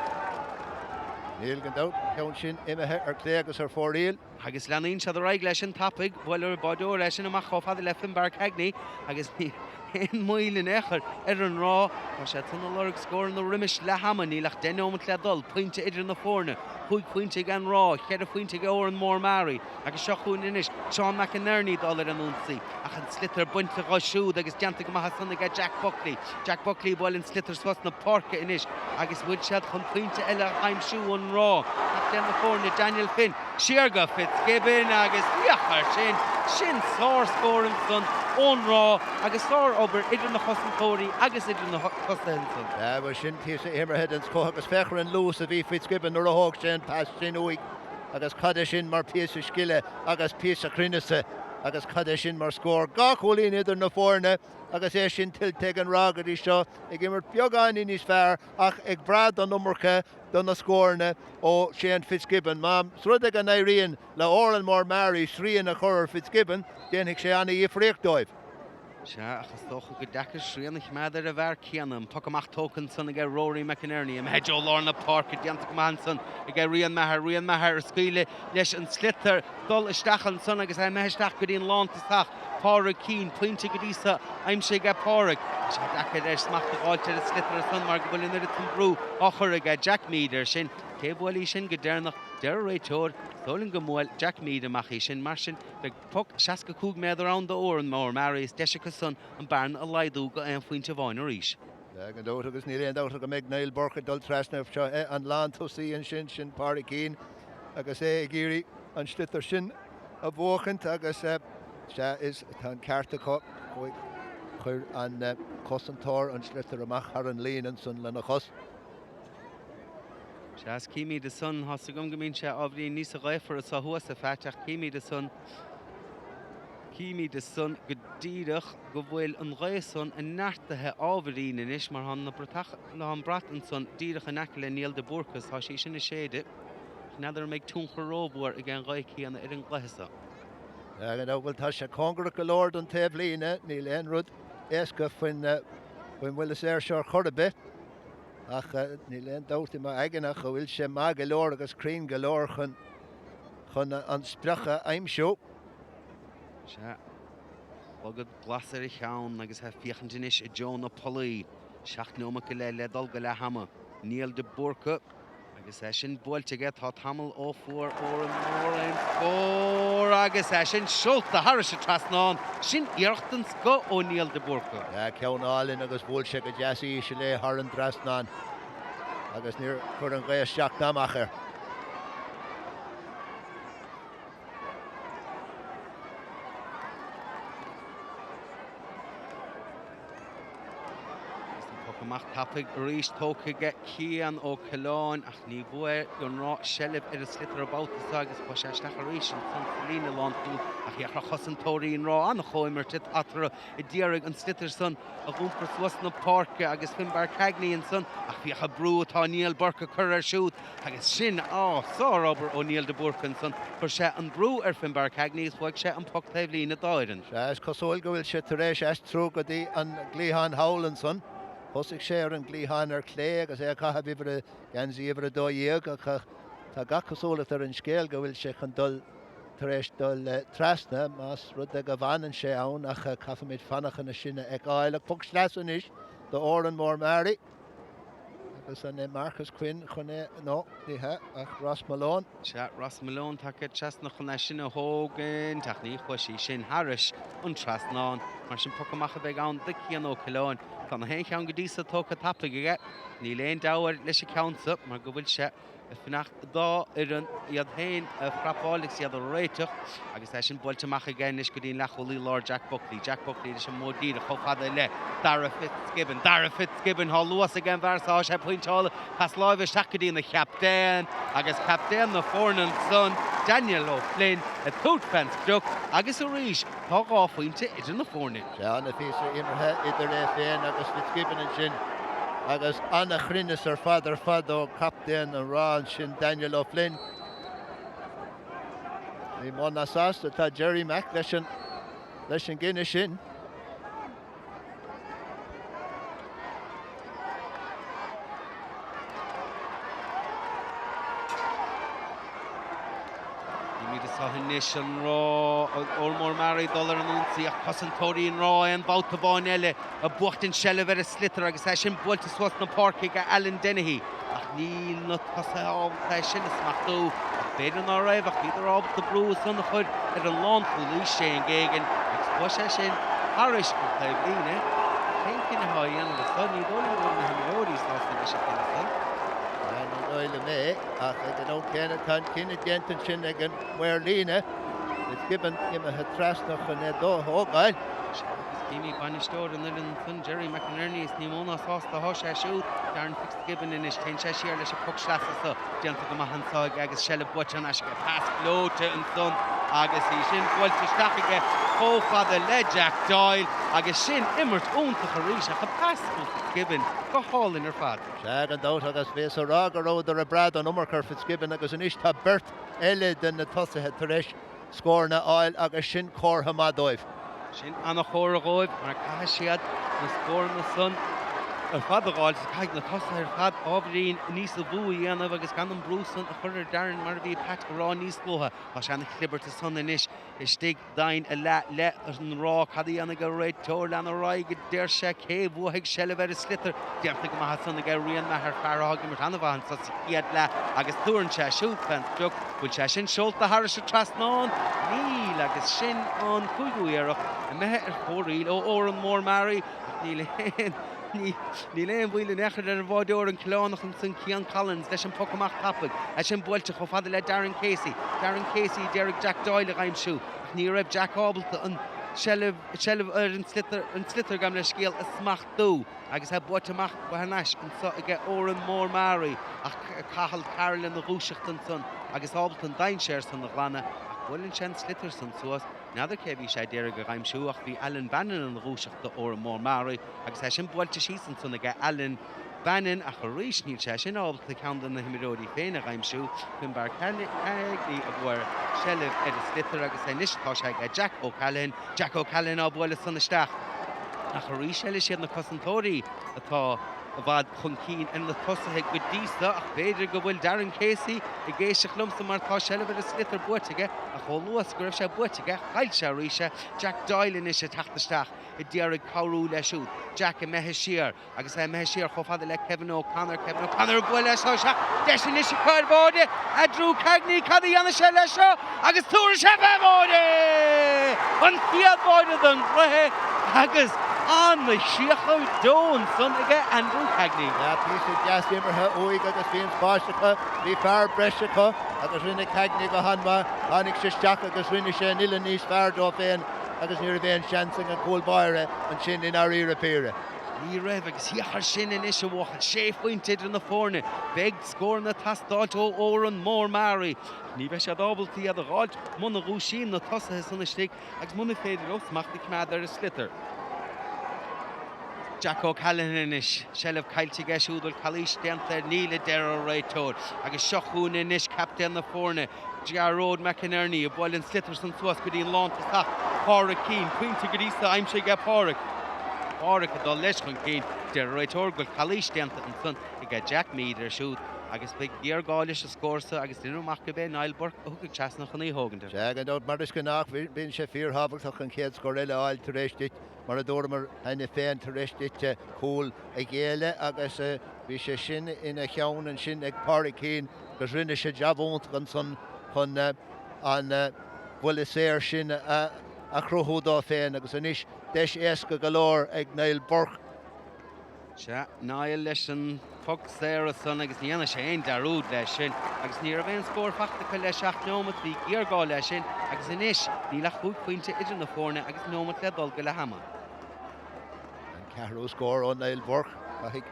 Níl gan dabht, an ceann sin imithe ar clé agus ar fóraoil. Agus leanaíonn siad ar aghaidh leis an tapaidh. Bhuail an báideoir é sin amach chomh fada le Finbarr Cagney agus níl aon mhoill in aon chor ar an Ráth. Tá siad san ag lorg scóranna roimis leath ama. Níl ach deich neomat le dul. Pointe idir na foirne. Chúig phointe ag an Ráth, cheithre phointe ag Órán Mór Meáraí. Agus seo chugainn anois Seán McInerney ag dul ar an ionsaí. Ach an sliotar bainte dho siúd agus déanta go maith ansan aige Jack Buckley. Jack Buckley ag bualadh an sliotar suas na páirce anois agus bhfuil siad chun pointe eile a aimsiú an Ráth. Captaen na foirne Daniel Finn siar go Fitzgibbon agus féach air sin! Sin sár-scór ansan ón Ráth agus sár-obair idir na chosantóirí agus idir na tosaithe ansan. Sea, bhuel sin píosa imeartha den scoth agus féach ar an luas a bhí Fitzgibbon nuair a thóg sé an pas sin uaidh agus cad é sin mar phíosa scile agus píosa cruinneasa agus cad é sin mar scór. Dhá chúilín idir na foirne agus é sin tuillte ag an Ráth go dtí seo, ag imirt beagáinín níos fearr ach ag brath don iomarca do na scóranna ó Shane Fitzgibbon. Más rud é go n-éiríonn le Órán Mór Meáraí srian a chur ar Fitzgibbon, déanfaidh sé an-dhifríocht dóibh. Sea, ach is dócha gur deacair srian a choimeád ar an bhfear céanna. An poc amach tógtha ansan aige Rory McInerney. Imithe i dtreo lár na páirce, déanta go maith ansan aige Rian Maher. Rian Maher ag scaoileadh leis an sliotar dul isteach ansan agus é imithe isteach go dtí an lántosach. Pádraig Keane, pointe go dtí so aimsithe aige Pádraig. Tá sé deacair air smacht a dh'fháilt ar an sliotar ansan mar go bhfuil an oiread san brú á chur aige Jack Meade air sin. Cé a bhuail í sin go deireanach? Deir an réiteoir, is dóigh liom go mbuail Jack Meade amach í sin. Mar sin, beidh poc 65 méadar ann d'Órán Mór Meáraí is deis acu san an bearna a laghdú go aon phointe amháin arís. Sea, gan dabht, agus níl aon dabht go mbeidh Niall Burke ag dul trasna. Seo é an lántosaí ansin, sin Pádraig Keane agus é ag iarraidh an sliotar sin a bhuachaint agus sea, is tá an ceart acu, chuir an cosantóir an sliotar amach thar an líne ansan lena chos. Sea, is címid ansan, tá's agam go mbíonn sé ábhairín níosa gaofar anso thuas, a Pheait, ach címid ansan, címid ansan go díreach go bhfuil an ghaoth san neartaithe ábhairín anois mar tá na bratach, tá an brat ansan díreach in aice le Niall de Búrca is tá sí sin ag séideadh. Ach n'fheadar an mbeidh tionchar rómhór ag an ghaoth céanna ar an gcluiche so. Sea, gan dabht, bhuel tá sé cóngarach go leor don taobh líne, níl aon rud éasca faoin, faoin mbuille saor seo ar chor ar bith. Ach níl aon dabht i m'aigne ach go bhfuil sé maith go leor agus cruinn go leor chun chun an sprioc a aimsiú. Sea. Clogad glas ar a cheann agus é ag féachaint anois i dtreo na pollaí. 7 neomat go leith le dul go leath ama. Niall de Búrca. Agus é sin buailte aige, tá tamall ó fuair Órán Mór aon scór agus é sin seolta thairis an trasnán. Sin iarracht den scoth ó Niall de Búrca. Sea, ceann álainn agus bhuail sé go deas íseal é thar an dtrasnán agus níor chuir an ghaoth isteach ná amach air. Agus an poc amach tapaidh arís tógtha aige Cian Ó Coileáin ach ní bhfuair an Ráth seilbh ar an sliotar an babhta seo agus chuaigh sé isteach arís ansan sa líne lánchúil ach féach ar chosantóirí an Ráth an-chomhimirt eatarthu a d'iarraidh an sliotar san a dh'iompar suas na páirce agus Finbarr Cagney ansan ach féach an brú atá Niall Burke ag cur air siúd Agus sin, á, sárobair ó Niall de Búrca ansan. Chuir sé an brú ar Finbarr Cagney agus bhuaigh sé an poc taobhlíne dá fhoireann. Sea, is cosúil go bhfuil sé tar éis aistriú go dtí an gcliathán thall ansan. Thosaigh sé ar an gcliathán ar clé agus é ag caitheamh uimhir a, geansaí uimhir 12 ach tá gach cosúlacht ar an scéal go bhfuil sé chun dul, tar éis dul trasna, más rud é go bhfanann sé ann ach caithfimid fanacht chun sin a fheiceáil. Ach poc sleasa anois d'Órán Mór Meáraí. Agus an é Marcus Quinn chun é, no, ní hea, ach Ross Malone. Sea, Ross Malone tagtha trasna chun é sin a thógaint, ach ní chuaigh sí sin thairis an trasnán. Mar sin poc amach a bheidh ann do Cian Ó Coileáin. Tá na haon cheann go dtí so tógtha tapaidh aige. Níl aon deabhadh air leis an ceann so mar go bhfuil sé ag fanacht dá fhoireann iad féin a phrapáil agus iad a réiteach agus é sin buailte amach aige anois go dtí an leathchúlaí láir Jack Buckley. Jack Buckley leis an mbua díreach chomh fada le Dara Fitzgibbon. Dara Fitzgibbon, tá luas ag an bhfear so, tá sé ag pointeáil, pas láimhe isteach go dtí na chaptaen agus captaen na foirne ansan, Daniel O'Flynn, ag tabhairt fén sprioc agus arís tá 2 phointe idir na foirne. Sea, ana-phíosa imeartha idir é féin agus Fitzgibbon ansin agus ana-chruinneas ar fad ar fad ó chaptaen an Ráth ansin, Daniel O'Flynn. Ní mó ná sásta atá Gerry Mack leis an leis an gcinneadh sin. Nílimid anso anois an Ráth, Órán Mór Meáraí ag dul ar an ionsaí ach cosantóirí an Ráth aon bhabhta amháin eile ag buachtaint seilbh ar an sliotar agus é sin buailte suas na páirce ag Alan Dennehy ach níl na tosaithe ábalta é sin a smachtú ach b'fhéidir ná raibh ach bhíodar ábalta brú ansan a chur ar an lánchúlaí Shane Geoghegan agus chuaigh sé sin thairis an taobhlíne. Cén cinneadh atá á dhéanamh anso? Ní dóigh liom go bhfuil na himreoirí sásta leis an chinneadh san. Ní dóigh liom é ach ag an am céanna tá an cinneadh déanta ansin ag an maor líne, Fitzgibbon imithe trasna chun é do thógáil. Sea, agus címid bainisteoir an fhoireann ansan, Gerry McInerney, is ní mó ná sásta atá sé siúd. Darren Fitzgibbon anois, téann sé siar leis an poc sleasa so, déanta go maith anso aige agus seilbh buaite thar n-ais aige. Pas gleoite ansan agus í sin buailte isteach aige chomh fada le Jack Doyle agus sin imirt iontach arís ach an pas ó Fitzgibbon go hálainn ar fad. Sea, gan dabht, agus bhíos a rá go rabhadar ag brath don iomarca ar Fitzgibbon agus anois tá beirt eile de na tosaithe tar éis scóranna a fháil agus sin comhartha maith dóibh. Sin ana-chomhartha dhóibh mar caithfidh siad na scóranna san ar fad a dh'fháil agus caithfidh na tosaithe ar fad ábhairín níos mó a dhéanamh agus gan an brú san a chur ar Darren mar a bhí Pat a rá níos luaithe. Tá sé ina chlibirt ansan anois istigh d'fhoinn a leath le an Ráth. Cad a dhéanfaidh an réiteoir? Lean ar aghaidh, a deir sé. Cé a bhuafaidh seilbh ar an sliotar? Déanta go maith ansan aige Rian Maher, fear atá ag imirt an-mhaith anso sa chéad leath agus tabharann sé siúd fén sprioc. Bhfuil sé sin seolta thairis an trasnán? Níl, agus sin an cúigiú iarracht imithe ar fóraoil ó Órán Mór Meáraí ach níl aon Níl aon mhoill in aon chor ar an bháireoir an Coileánach ansan Cian Collins leis an poc amach tapaidh, é sin buailte chomh fada le Darren Casey. Darren Casey a d'iarraidh Jack Doyle a dh'aimsiú ach ní raibh Jack ábalta an seilbh, seilbh ar an sliotar, an sliotar gabh mo leithscéal, a smachtú agus é buaite amach thar n-ais anso aige Órán Mór Meáraí ach Cathal Carroll ina dhúiseacht ansan agus ábalta an dainséar san a ghlanadh ach buaileann sé an sliotar san suas N'fheadar cé a bhí sé a d'iarraidh a dh'aimsiú ach bhí Alan Bannon ina dhúiseacht do Órán Mór Meáraí agus é sin buailte síos ansan aige Alan Bannon ach arís níl sé sin ábalta ceann de na himreoirí féin a dh'aimsiú, Finbar Cagney a fuair seilbh ar an sliotar agus anois tá sé aige Jack O'Callaghan, Jack O'Callaghan á buaileadh san isteach ach arís eile is iad na cosantóirí atá i bhfad chun cinn ar na tosaithe go dtí so ach b'fhéidir go bhfuil Darren Casey ag éisteacht liomsa mar tá seilbh ar an sliotar buaite aige ach chomh luath is go raibh sé buaite aige chaill sé arís é. Jack Doyle anois ag teacht isteach a d'iarraidh cabhrú leis siúd. Jack imithe siar agus é imithe siar chomh fada le Kevin O'Connor. Kevin O'Connor ag bualadh leis seo isteach. Deis anois acu ar bháide. Andrew Cagney cad a dhéanfaidh sé leis seo agus tabharfaidh sé fé bháide! An chéad bháide den gcluiche agus an-chríochnú ansan aige Andrew Cagney. Sea, píosa deas imeartha uaidh agus bhí an spás acu, bhí fear breise acu agus rinne Cagney go han-mhaith. Tháinig sé isteach agus rinne sé an uillinn níos fearr dó féin agus ní raibh aon seans ag an gcúl báire ansin i ndáiríre píre. Ní raibh agus féach air sin anois a bhuachaill, sé phointe idir na foirne. Beidh scóranna ag teastáilt ó Órán Mór Meáraí ach ní bheidh siad ábalta iad a dh'fháilt muna dhúisíonn na tosaithe san istigh agus muna féidir leo smacht a choimeád ar an sliotar. Jack O'Callaghan anois, seilbh caillte aige siúd, bhfuil calaois déanta air? Níl, a deir an réiteoir. Agus seo chugainn anois captaen na foirne, Gearóid McInerney, ag bualadh an sliotar san suas go dtí an lántosach, Pádraic Keane. Pointe go dtí so aimsithe aige Pádraic. Pádraic ag dul leis chun cinn. Deir an réiteoir go bhfuil calaois déanta ansan aige Jack Meade air siúd agus beidh géarghá leis an scór so agus deinim amach gurb é Niall Burke a thiocfaidh trasna chun í a thógaint. Sea, gan dabht, mar is gnách, bíonn sé fíorthábhachtach an chéad scór eile a fháil tar éis duit, mar a dúramar cheana féin, tar éis duit cúl a ghéilleadh agus bhí sé sin ina cheann ansin ag Pádraic Keane agus rinne sé jab iontach ansan chun an buille saor sin a chruthú dó féin agus anois. Deis éasca go leor ag Niall Burke. Sea, Niall leis an phoc saor ansan agus ní dhéanfaidh sé aon dearúd leis sin. Agus ní raibh aon scór fachta acu le 7 neomat, bhí géarghá leis sin agus anois níl ach chúig phointe idir na foirne agus neomat le dul go leath ama. An ceathrú scór ó Niall Burke. Caithfidh.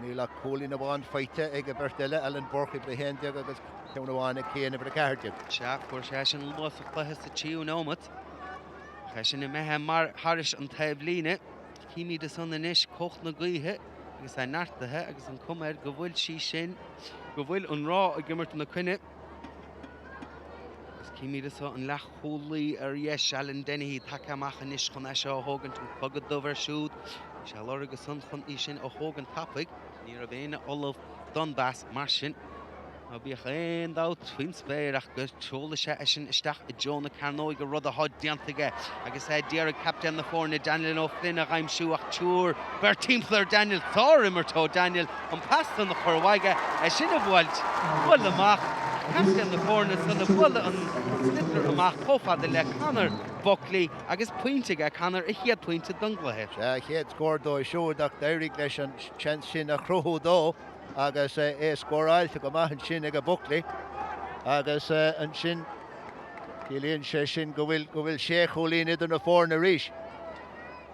Níl ach cúilín amháin faighte ag an bheirt eile, Alan Burke uimhir 11 agus ceann amháin ag Cian uimhir 14. Sea, fuair seisean luath sa chluiche sa tríú neomat. Ach é sin imithe mar thairis an taobhlíne. Címid ansan anois cumhacht na gaoithe agus é neartaithe agus an cuma air go bhfuil sí sin, go bhfuil an Ráth ag imirt ina coinne. Agus címid anso an leathchúlaí ar dheis, Alan Dennehy, tagtha amach anois chun é seo a thógaint, an clogad dubh air siúd. Bhí sé ag lorg ansan chun í sin a thógaint tapaidh. Ní raibh éinne ullamh don bpas mar sin. Ná bíodh aon dabht faoin spéir ach go seolfaidh sé eisean isteach i dtreo na cearnóige, rud atá déanta aige agus é d'iarraidh captaen na foirne, Daniel O'Flynn, a dh'aimsiú ach triúr, beirt timpeall ar Daniel, sár-imirt ó Daniel, an pas san a chur uaidh, é sin a bhuailt, bualadh amach, captaen na foirne san a bualadh an sliotar amach chomh fada le Conor Buckley agus pointe aige Conor, a chéad phointe don gcluiche. Sea, a chéad scór dó siúd ach d'éirigh leis an seans sin a chruthú dó. Agus é scóráilte go maith ansin ag Buckley agus ansin ciallaíonn sé sin go bhfuil go bhfuil sé chúilín idir na foirne arís.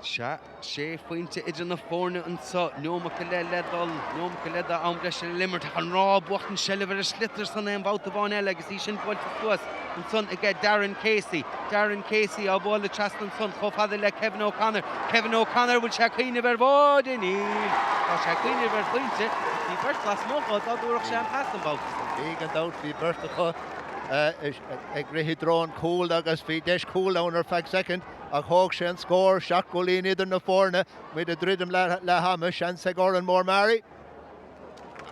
Sea, sé phointe idir na foirne anseo, neomat go leith le dul, neomat go leith d'am breise le imirt ach an Ráth ag buachtaint seilbh ar an sliotar san aon bhabhta amháin eile agus í sin buailte suas ansan aige Darren Casey. Darren Casey á bualadh trasna ansan chomh fada le Kevin O'Connor. Kevin O'Connor, bhfuil sé ag cuimhneamh ar bháide? Níl. Tá sé ag cuimhneamh ar phointe ach bhí beirt lasmuigh dhó dá dtabharfadh sé an pas an babhta san. Bhí gan dabht, bhí beirt acu ag rith i dtreo an chúil agus bhí deis cúil ann ar feadh soicind ach thóg sé an scór, 7 gcúilín idir na foirne, muid ag druidim le leath ama, seans ag Órán Mór Meáraí.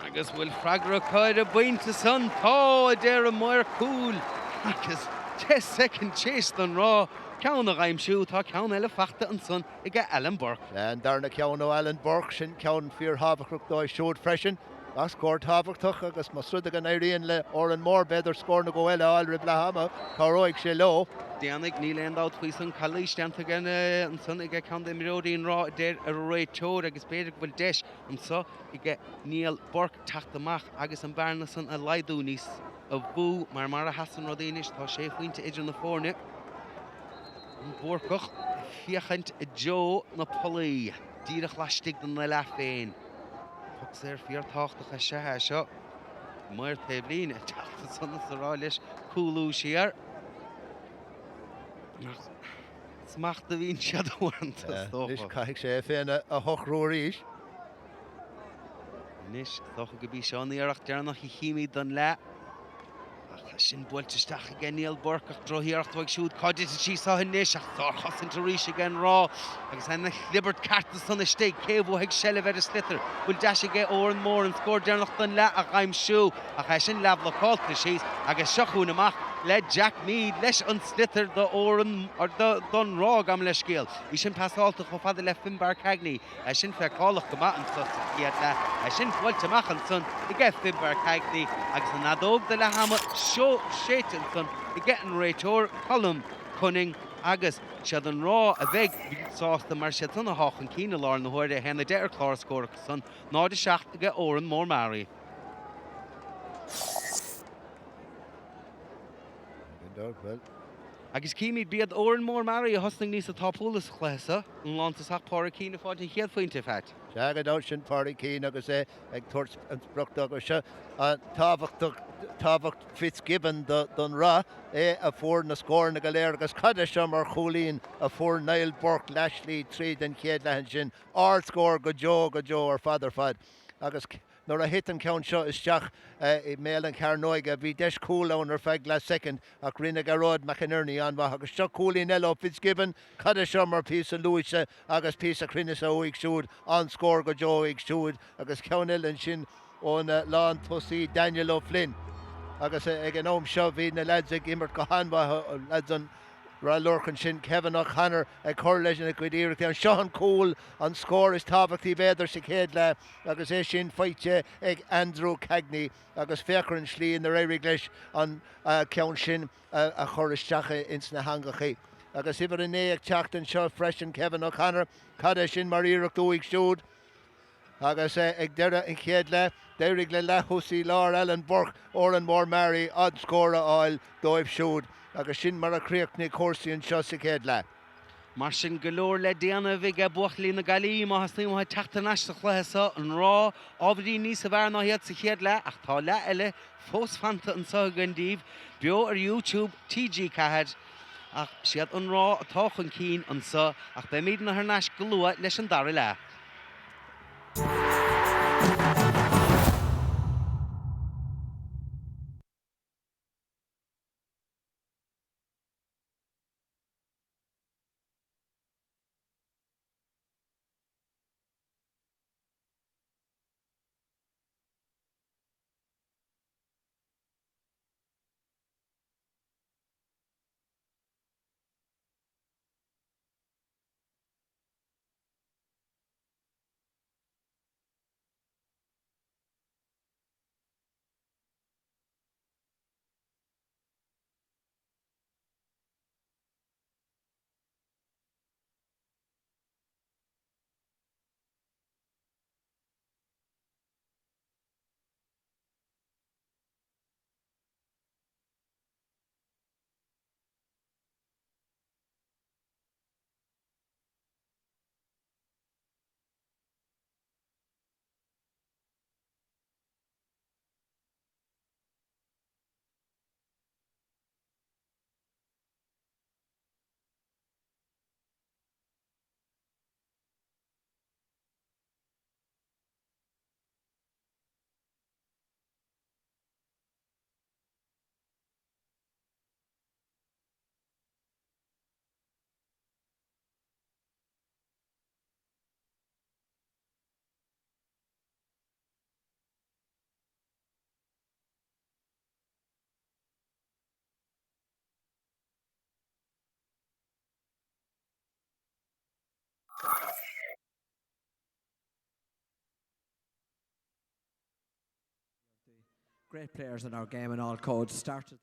Agus bhfuil freagra acu ar an bpointe san? Tá, a deir an maor cúil agus 10 soicind théis don Ráth ceann a dh'aimsiú, tá ceann eile fachta ansan aige Alan Burke. An darna ceann ó Alan Burke, sin ceann fíorthábhachtach dóibh siúd freisin. Ach scór tábhachtach agus más rud é go n-éiríonn le Órán Mór b'fhéidir scór nó dhó eile a fháil roimh leath ama, cabhróidh sé leo. Déanfaidh, níl aon dabht faoi san. Calaois déanta ansan aige ceann d'imreoirí an Ráth a deir an réiteoir agus b'fhéidir go bhfuil deis anso aige Niall Burke teacht amach agus an bearna san a laghdú níos mó mar mar a sheasann rudaí anois tá sé phointe idir na foirne. An Búrcach ag féachaint i dtreo na pollaí díreach laistigh den leath féin. Poc saor fíorthábhachtach is ea é seo. Maor taobhlíne ag teacht ansan is ag rá leis cúlú siar. Ach smacht a bhíonn siad uaireanta is dócha. Anois caithfidh sé é féin a shocrú arís. Anois, is dócha gurb í seo an iarracht deireanach a chímid don leath. Ach tá sin buailte isteach aige Niall Burke ach drochiarracht uaidh siúd. Cá dtitfidh sí seo anois? Ach sárchosaint arís ag an Ráth agus ina chlibirt ceart ansan istigh. Cé a bhuafaidh seilbh ar an sliotar? Bhfuil deis aige Órán Mór an scór deireanach don leath a dh'aimsiú? Ach é sin leathbhlocáilte síos agus seo chugainn amach le Jack Meade leis an sliotar do Órán, don Ráth, gabh mo leithscéal. Í sin pasáilte chomh fada le Finbar Cagney. É sin feiceálach go maith anso sa chéad leath. É sin buailte amach ansan aige Finbar Cagney agus an fheadóg do leath ama séidte ansan aige an réiteoir Colm Cunning agus siad an Ráth a bheidh sásta mar siad san athá chun cinn i láthair na huaire, 1-10 ar chlár scór acu san, 0-7 aige Órán Mór Meáraí. Agus címid, b'iad Órán Mór Meáraí a thosnaigh níosa tápúla sa chluiche seo, an lántosach Pádraig Keane ag fáilt an chéad phointe, Phat. Sea, gan dabht, sin Pádraig Keane agus é ag tabhairt an sprioc dó agus seo an tábhachtach, tábhacht Fitzgibbon don Ráth, é a fuair na scóranna go léir agus cad é seo mar chúilín a fuair Niall Burke leathshlí tríd an chéad leath ansin, ardscór go deo go deo ar fad ar fad agus Nuair a thit an ceann seo isteach i mbéal an chearnóige, bhí deis cúl ann ar feadh leath soicind ach rinne Gearóid McInerney an-mhaith agus seo cúilín eile ó Fitzgibbon. Cad é seo mar phíosa luaise agus píosa cruinneasa uaidh siúd, an-scór go deo uaidh siúd agus ceann eile ansin ón lántosaí Daniel O'Flynn. Agus ag an am seo bhí na leaids ag imirt go han-mhaith, leaids an Ráth Luirc ansin, Kevin O'Connor ag cur lena chuid iarrachtaí. Anseo an cúl, an scór is tábhachtaí b'fhéidir sa chéad leath. Agus é sin faighte ag Andrew Cagney agus féach ar an slí inar éirigh leis an ceann sin a chur isteach ins na heangachaí. Agus uimhir 9 ag teacht anseo freisin, Kevin O'Connor. Cad é sin mar iarracht uaidh siúd? Agus ag deireadh an chéad leath, d'éirigh le leath-thosaí láir Alan Burke, Oranmore Maree, an scór a fháil dóibh siúd. Agus sin mar a chríochnaigh cúrsaí anseo sa chéad leath. Mar sin, go leor le déanamh ag buachaillí na Gaillimhe má theastaíonn uathu teacht thar n-ais sa chluiche seo. An Ráth ábhairín níosa bhfearr ná iad sa chéad leath ach tá leath eile fós fanta anseo againn daoibh, beo ar YouTube TG4. Ach siad an Ráth atá chun cinn anseo ach beimidne thar n-ais go luath leis an dara leath. Great players in our game and all codes started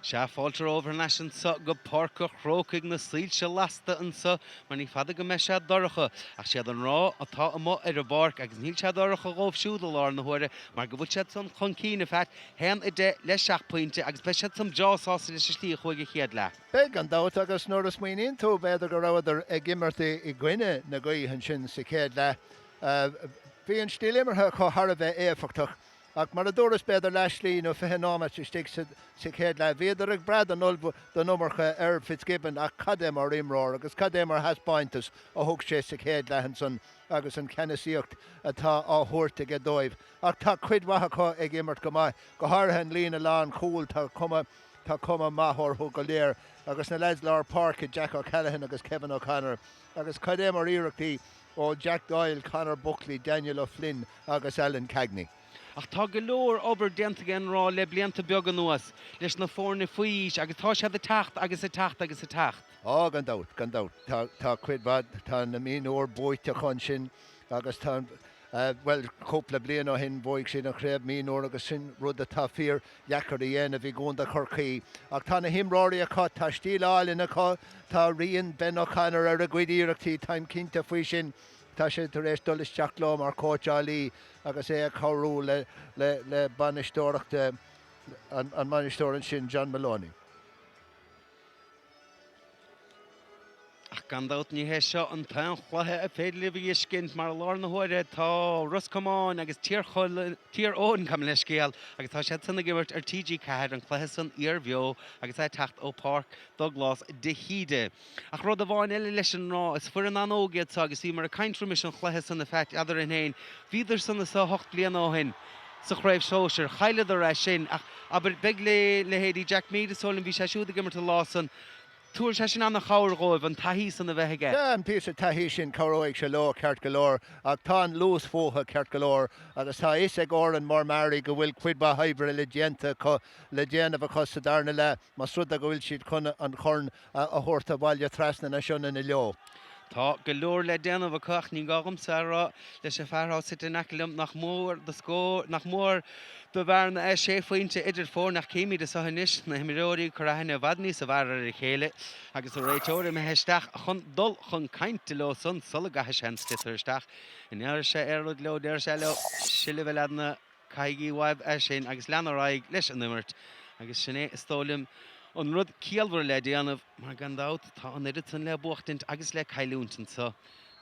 Sea, fáilte romhaibh thar n-ais anso go Páirc a' Chrócaigh, na soilse lasta anso mar ní fada go mbeidh sé dorcha. Ach siad an Ráth atá amuigh ar an bpáirc agus níl sé dorcha dhóibh siúd i láthair na huaire mar go bhfuil siad san chun cinn, a Phat, 1-10 le seacht bpointe agus beidh siad san breá sásta leis an slí a chuaigh an chéad leath. Beidh, gan dabht, agus nuair a smaoiníonn tú, b'fhéidir go rabhadar ag imirt i gcoinne na gaoithe ansin sa chéad leath. Bhí an stíl imeartha acu thar a bheith éifeachtach. Ach mar a dúras, b'fhéidir leath slí nó 20 nóiméad istigh sa chéad leath, bhíodar ag brath don iomarca ar Fitzgibbon ach cad é mar imreoir agus cad é mar thaispeántas a thug sé sa chéad leath ansan agus an ceannasaíocht atá á thabhairt aige dóibh. Ach tá cuid mhaith acu ag imirt go maith, go háirithe an líne lánchúil, tá cuma tá cuma maith orthu go léir agus na leaids lár páirce, Jack O'Callaghan agus Kevin O'Connor agus cad é mar iarrachtaí ó Jack Doyle, Conor Buckley, Daniel O'Flynn agus Alan Cagney. Ach tá go leor obair déanta ag an Ráth le blianta beaga anuas leis na foirne faoi aois agus tá siad ag teacht agus ag teacht agus ag teacht. Á, gan dabht, gan dabht. Tá, tá cuid mhaith, tá na mionúir buaite acu ansin agus tá, bhuel, cúpla bliain ó shin bhuaigh siad an chraobh mionúir agus sin rud atá fíor dheacair a dhéanamh i gContae Chorcaí. Ach tá na himreoirí acu, tá stíl álainn acu, tá rian Ben O'Connor ar a gcuid iarrachtaí, táim cinnte faoi sin. Tá sé tar éis dul isteach leo mar chóitseálaí agus é ag cabhrú le le bainisteoireacht an mbainisteoir ansin, John Moloney. Ach gan dabht ní hé seo an t-aon chluiche a féidir libh a fheiscint mar i láthair na huaire tá Ros Comáin agus Tír Eoghain, gabh mo leithscéal, agus tá siad san ag imirt ar TG4, an cluiche san fhíorbheo agus é ag teacht ó Páirc Dubhghlas de hÍde. Ach rud amháin eile leis an Ráth, is foireann an-óg iad seo agus bhíomar ag caint roimis an chluiche san a Pheait eadrainn féin, bhíodar san anso 8 bliana ó shin sa chraobh sóisir, chailleadar é sin ach abair beidh le leithéidí Jack Meade is dóigh liom, bhí sé siúd ag imirt an lá san, Tabharfaidh sé sin an-chabhair dhóibh, an taithí san a bheith aige. Sea, an píosa taithí sin, cabhróidh sé leo ceart go leor, ach tá an luas fúthu ceart go leor agus tá a fhios ag Oran Mór Meáraí go bhfuil cuid mhaith oibre le déanta acu, le déanamh acu sa darna leath más rud é go bhfuil siad chun an chorn a thabhairt abhaile trasna na Sionainne leo. Tá go leor le déanamh acu ach ní gá dhomsa a rá leis an fear atá suite in aice liom nach mór do scór, nach mór do bhearna é sé phointe idir foirne ach címid anso anois na himreoirí ag cur aithne i bhfad níosa bhfearr ar a chéile agus an réiteoir imithe isteach chun dul chun cainte leo san sula gcaithfidh sé an sliotar isteach. An ndéarfaidh sé aon rud leo, déarfaidh sé leo, Sin libh a leaideanna. Caithigí uaibh é sin agus lean ar aghaidh leis an imirt agus sin é is dóigh liom an rud ciallmhar le déanamh mar gan dabht tá an oiread san le buachtaint agus le cailliúint anso.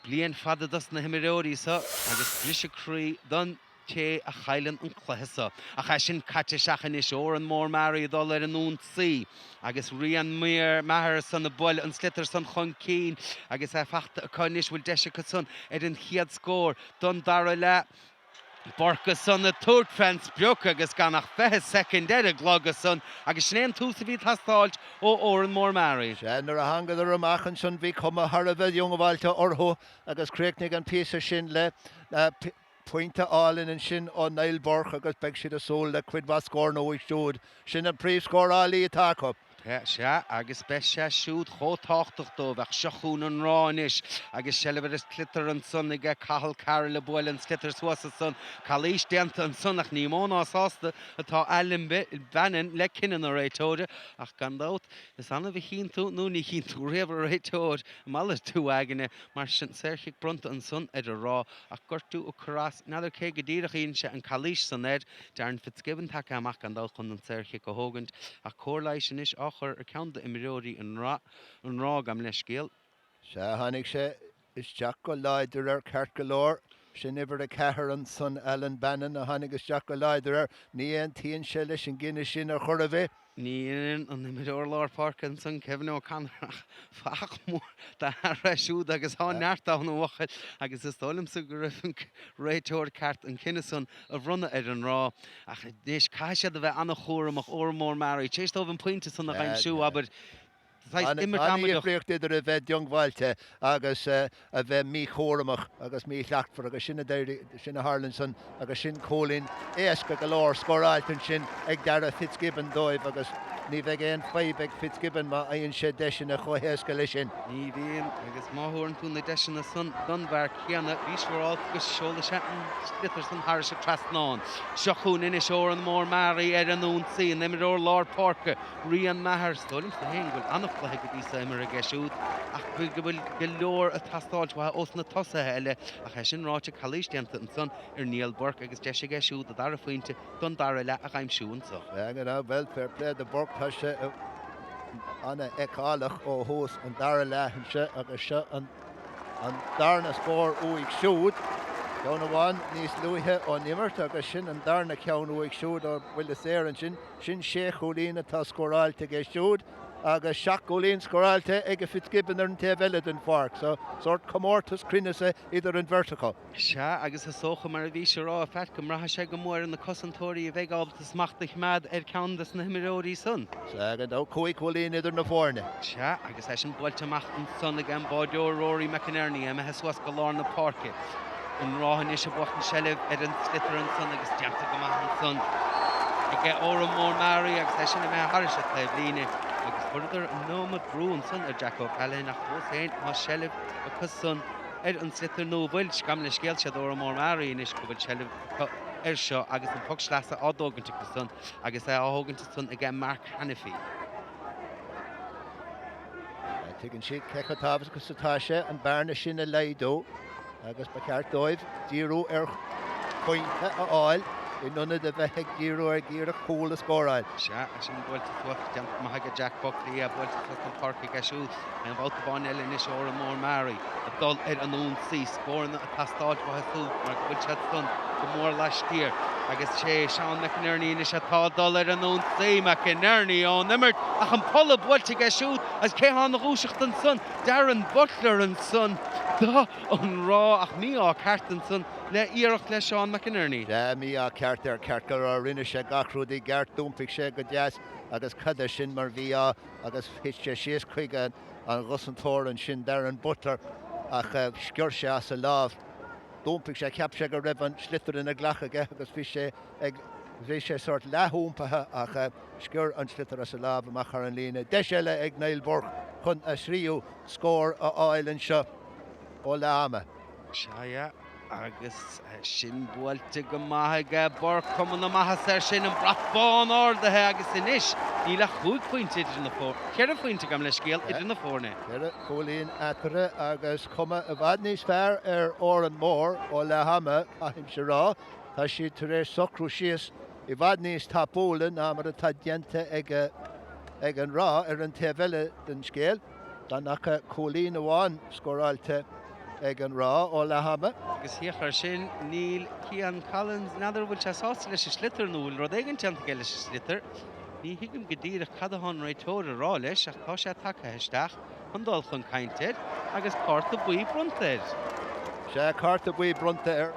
Bliain fada dos na himreoirí so agus briseadh croí don té a chailleann an cluiche so. Ach é sin caite isteach anois, Oran Mór Meáraí ag dul ar an ionsaí agus Rian Maher san ag bualadh an sliotar san chun cinn agus é fachta acu anois, bhfuil deis acu san ar an chéad scór don dara leath. Burke ansan ag tabhairt fén sprioc agus gan ach 20 soicind ar an gclog ansan agus sin é an tús a bhí ag teastáilt ó Oran Mór Meáraí. Sea, nuair a thángadar amach ansan bhí cuma thar a bheith dhiongbháilte orthu agus chríochnaigh an píosa sin le pointe álainn ansin ó Niall Burke agus beidh siad ag súil le cuid mhaith scóranna uaidh siúd. Sin an príomhscórálaí atá acu. Sea, agus beidh sé siúd chomh tábhachtach dóibh. Ach seo chugainn an Ráth anois agus seilbh ar an sliotar ansan aige Cathal Carroll ag bualadh an sliotar suas ansan. Calaois déanta ansan ach ní mó ná sásta atá Alan Bannon le cinneadh na réiteoire. Ach gan dabht, is annamh a chíonn tú, nó ní chíonn tú riamh a réiteoir ag malartú aigne mar sin. Saorchic bronnta ansan ar an Ráth ach gortú ag cur as. N'fheadar cé go díreach a dhein sé an calaois san air. Darren Fitzgibbon tagtha amach gan dabht chun an saorchic a thógaint, ach cóir leighis anois á chur ar ceann d'imreoirí an Ráth, gabh mo leithscéal. Sea, tháinig sé isteach go láidir air ceart go leor. Sin uimhir 4 ansan, Alan Bannon, a tháinig isteach go láidir air. Ní aontaíonn sé leis an gcinneadh sin ar chor ar bith. Ní deineann an imreoir lár páirce ansan, Kevin O'Connor, ach fathach mór d'fhear é siúd agus tá neart ann a bhuachaill agus is dóigh liomsa go raibh an réiteoir ceart an cinneadh san a bhronnadh ar an Ráth. Ach anois caithfidh siad a bheith an-chúramach, Órán Mór Meáraí, tar éis dóibh an pointe san a dh'aimsiú, abair. Saghas imirt amaideach. An-difríocht idir a bheith diongbháilte agus a bheith míchúramach agus míshlachtmhar agus sin a d'éirigh, sin a tharla ansan agus sin cúilín éasca go leor scóráilte ansin ag Darragh Fitzgibbon dóibh agus. Ní bheidh aon fadhb ag Fitzgibbon má fhaigheann sé deiseanna chomh héasca leis sin. Ní bhíonn, agus má thabharann tú na deiseanna san don bhfear céanna, bí siúrálta go seolfaidh sé an sliotar san thairis an trasnán. Seo chugainn anois Órán Mór Meáraí ar an ionsaí, an imreoir lár páirce, Rian Maher. Is dóigh liomsa féin go bhfuil an-chluiche go dtí so imeartha aige siúd ach go bhfuil go leor ag teastáilt uathu ós na tosaithe eile ach é sin ráite calaois déanta ansan ar Niall Burke agus deis aige siúd a dara phointe don dara leath a dh'aimsiú anso. Sea, gan dabht, bhuel, fair play do Burke, tá sé an-fheiceálach ó thús an dara leath anseo agus seo an darna scór uaidh siúd. Ceann amháin níos luaithe ón imirt agus sin an darna ceann uaidh siúd ó bhuille saor ansin. Sin sé chúilín atá scóráilte aige siúd agus seacht gcúilín scóráilte ag Fitzgibbon ar an taobh eile den pháirc. So, sórt comórtas cruinneasa idir an bheirt acu. Sea, agus is dócha, mar a bhís a rá, a Phat, go mbraithfidh sé go mór ar na cosantóirí a bheidh ábalta smacht a choimeád ar ceann des na himreoirí san. Sea, gan dabht, 5 chúilín idir na foirne. Sea, agus é sin buailte amach ansan ag an báireoir Rory McInerney, imithe suas go lár na páirce. An Ráth anois ag buachan seilbh ar an sliotar ansan agus déanta go maith ansan aige Órán Mór Meáraí agus é sin imithe thairis an taobhlíne agus chuireadar an iomad brú ansan ar Jack O'Callaghan ach fós féin tá seilbh acu san ar an sliotar nó an bhfuil? Gabh mo leithscéal, siad Órán Mór Meáraí anois go bhfuil seilbh acu air seo agus an poc sleasa á dtógaint acu san agus é á thógaint ansan aige Mark Hanniffy. Tuigeann siad cé chomh tábhachtach is atá sé an bearna sin a laghdú agus ba cheart dóibh díriú ar phointe a fháil in ionad a bheith ag díriú ar iarraidh cúl a scóráil. Sea, é sin buailte suas, déanta go maith aige Jack Buckley, é buailte suas an pháirc aige siúd. Aon bhabhta amháin eile anois Órán Mór Meáraí ag dul ar an ionsaí. Scóranna ag teastáilt uathu siúd mar go bhfuil siad san go mór laistiar. Agus sé Seán McInerney anois atá ag dul ar an ionsaí. McInerney ón imirt ach an polla buailte aige siúd agus cé thá ina dhúiseacht ansan? Darren Butler ansan do an Ráth ach mí-ádh ceart ansan le iarracht le Seán McInerney. Sea, mí-ádh ceart air ceart go leor. Rinne sé gach rud i gceart, d'iompaigh sé go deas agus cad é sin mar mhí-ádh agus thit sé síos chuig an gcosantóir ansin, Darren Butler, ach sciorr sé as a lámh. D'iompaigh sé, cheap sé go raibh an sliotar ina ghlac aige agus bhí sé ag, bhí sé sórt leath-iompaithe ach sciorr an sliotar as a lámh amach thar an líne. Deis eile ag Niall Burke chun a thríú scór a fháil anseo ó leath ama. Sea. Agus sin buailte go maith aige Burke, cuma na maitheasa air sin, an brat bán ardaithe agus anois níl ach chúig phointe idir na foirne, ceithre phointe gabh mo leithscéal, idir na foirne. Ceithre chúilín eatarthu agus cuma i bhfad níos fearr ar Órán Mór ó leath ama, caithfimse a rá. Tá siad tar éis socrú síos i bhfad níos tapúla ná mar atá déanta ag an Ráth ar an taobh eile den scéal. Gan ach cúilín amháin scóráilte ag an Ráth ó leath ama. Agus féach air sin, níl Cian Collins, n'fheadar an bhfuil sé sásta leis an sliotar nó an bhfuil rud éigin déanta aige leis an sliotar. Ní thuigim go díreach cad atá an réiteoir a rá leis ach tá sé tagtha isteach chun dul chun cainte air agus cárta buí bronnta air. Sea, cárta buí bronnta air.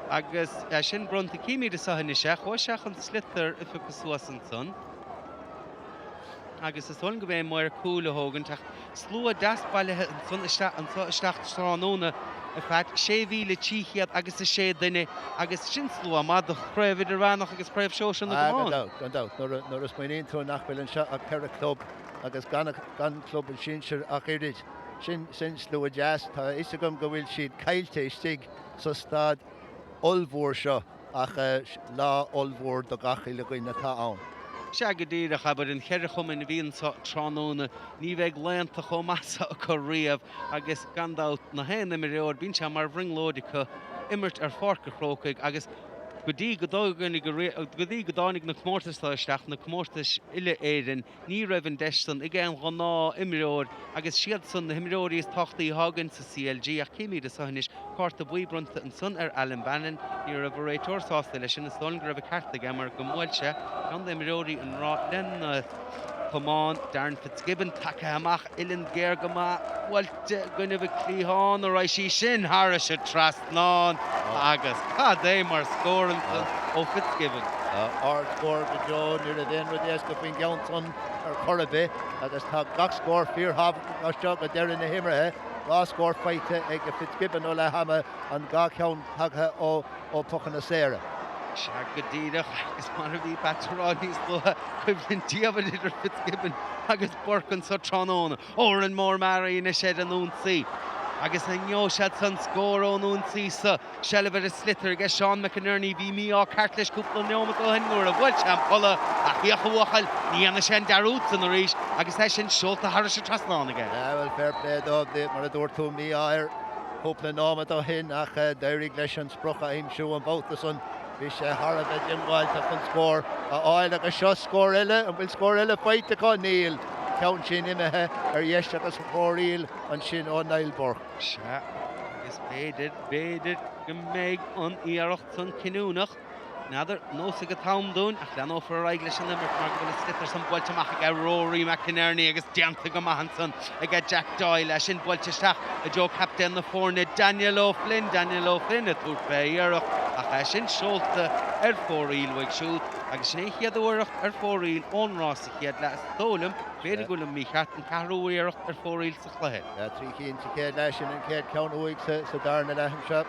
Agus é sin bronnta, címid anseo anois é. Chuaigh sé chun sliotar a phiocadh suas ansan. Agus is dóigh liom gurb é an maor cúil a thógaint ach slua deas bailithe ansan isteach anso isteach tráthnóna a Phat, 6,300 agus 6 duine agus sin slua maith do Chraobh Idirmheánach agus Craobh Shóisir na Ah, gan gCamán. dabht, gan dabht. Nuair a, nuair a smaoiníonn tú nach bhfuil anseo ach ceithre chlub agus gan, gan club an sinsir ach oiread, sin, sin slua deas. Tá a fhios agam go bhfuil siad caillte istigh sa staid ollmhór seo. Ach lá ollmhór do gach uile dhuine atá ann. Sea go díreach, abair, an cheithre chumainn a bhí anso tráthnóna, ní bheidh laethanta chomh maith so acu riamh agus gan dabht na haon imreoir, bíonn sé mar bhrionglóid acu imirt ar Pháirc a' Chrócaigh agus go dtí go dtáinig na comórtais so isteach, na comórtais uile-Éireann, Ní raibh an deis san ag aon ghnáth-imreoir agus siad san na himreoirí is tábhachtaí atá againn sa CLG ach címid anso anois cárta buí bronnta ansan ar Alan Bannon. Ní raibh an réiteoir sásta leis sin. Is dóigh liom go raibh an ceart aige mar go mbuail sé ceann d'imreoirí an Ráth lena chamán, Darren Fitzgibbon, tagtha amach uillinn géar go maith, buailte i gcoinnibh an cliathán, an raghaidh sí sin thairis an trasnán agus cad é mar scór ansan ó Fitzgibbon. Ard-scór go deo, ní raibh aon rud éasca faoin gceann san ar chor ar bith agus tá gach scór fíorthábhachtach as seo go deireadh na himeartha. Dhá scór faighte ag Fitzgibbon ó leath ama, an dhá cheann tagtha ó phocanna saora. Sea go díreach, agus mar a bhí Pat a rá níos luaithe, coimhlint diamhair idir Fitzgibbon agus Burke anso tráthnóna. Odhrán Mór Meáraí anois ar an ionsaí agus an ngeobhaidh siad san scór ón ionsaí so. Seilbh ar an sliotar aige Seán McInerney. Bhí mí-ádh ceart leis cúpla neomat ó shin nuair a bhuail sé an polla ach féach a bhuachaill, ní dhéanfaidh sé an dearúd san arís agus é sin seolta thairis an trasnán aige. Bhuel, fair play dóibh, mar a dúirt tú, mí-ádh air cúpla nóiméad ó shin ach d'éirigh leis an sprioc a aimsiú an babhta san. Bhí sé thar a bheith diongbháilte chun scór a fháil agus seo scór eile. An bhfuil scór eile faighte acu? Níl. Ceann sin imithe ar dheis agus fóraoil ansin ó Niall Burke. Sea, agus b'fhéidir, b'fhéidir go mbeidh an iarracht san cinniúnach. N'fheadar, neosfaidh an t-am dúinn, ach leanófar ar aghaidh leis an imirt mar go bhfuil an sliotar san buailte amach aige Rory McInerney agus déanta go maith ansan aige Jack Doyle, é sin buailte isteach i dtreo captaen na foirne Daniel O'Flynn, Daniel O'Flynn ag tabhairt fé iarracht ach é sin seolta ar fóraoil uaidh siúd agus sin é an chéad iarracht ar fóraoil ón Ráth sa chéad leath is dóigh liom, b'fhéidir go bhfuilim mícheart, an ceathrú iarracht ar fóraoil sa chluiche. 3 cinn sa chéad leath, sin an chéad cheann uaidh sa darna leath anseo.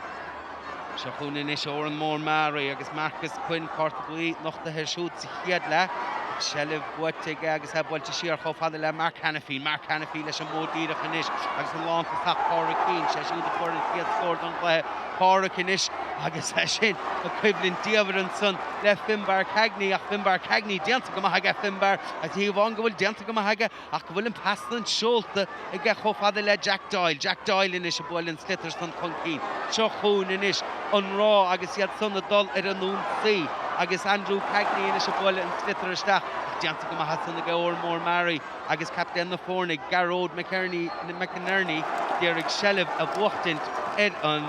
Seo chugainn anois Odhrán Mór Meáraí agus Marcus Quinn, cárta buí nochtaithe air siúd sa chéad leath. Seilbh buaite aige agus é buailte siar chomh fada le Mark Hanniffy. Mark Hanniffy leis an modh díreach anois agus an lántosach Pádraig Keane, sé siúd a fuair an chéad scór don chluiche. Pádraig anois agus é sin ag coimhlint diamhair ansan le Finbarr Cagney ach Finbarr Cagney déanta go maith aige Finbarr agus ní hamháin go bhfuil déanta go maith aige Ach go bhfuil an pas san seolta aige chomh fada le Jack Doyle. Jack Doyle anois ag bualadh an sliotar san chun cinn. Seo chugainn anois an Ráth agus iad san ag dul ar an ionsaí agus Andrew Cagney anois ag bualadh an sliotar isteach. Ach déanta go maith ansan aige Odhrán Mór Meáraí agus captaen na foirne Gearóid McInerney d'iarraidh seilbh a bhuachtaint ar an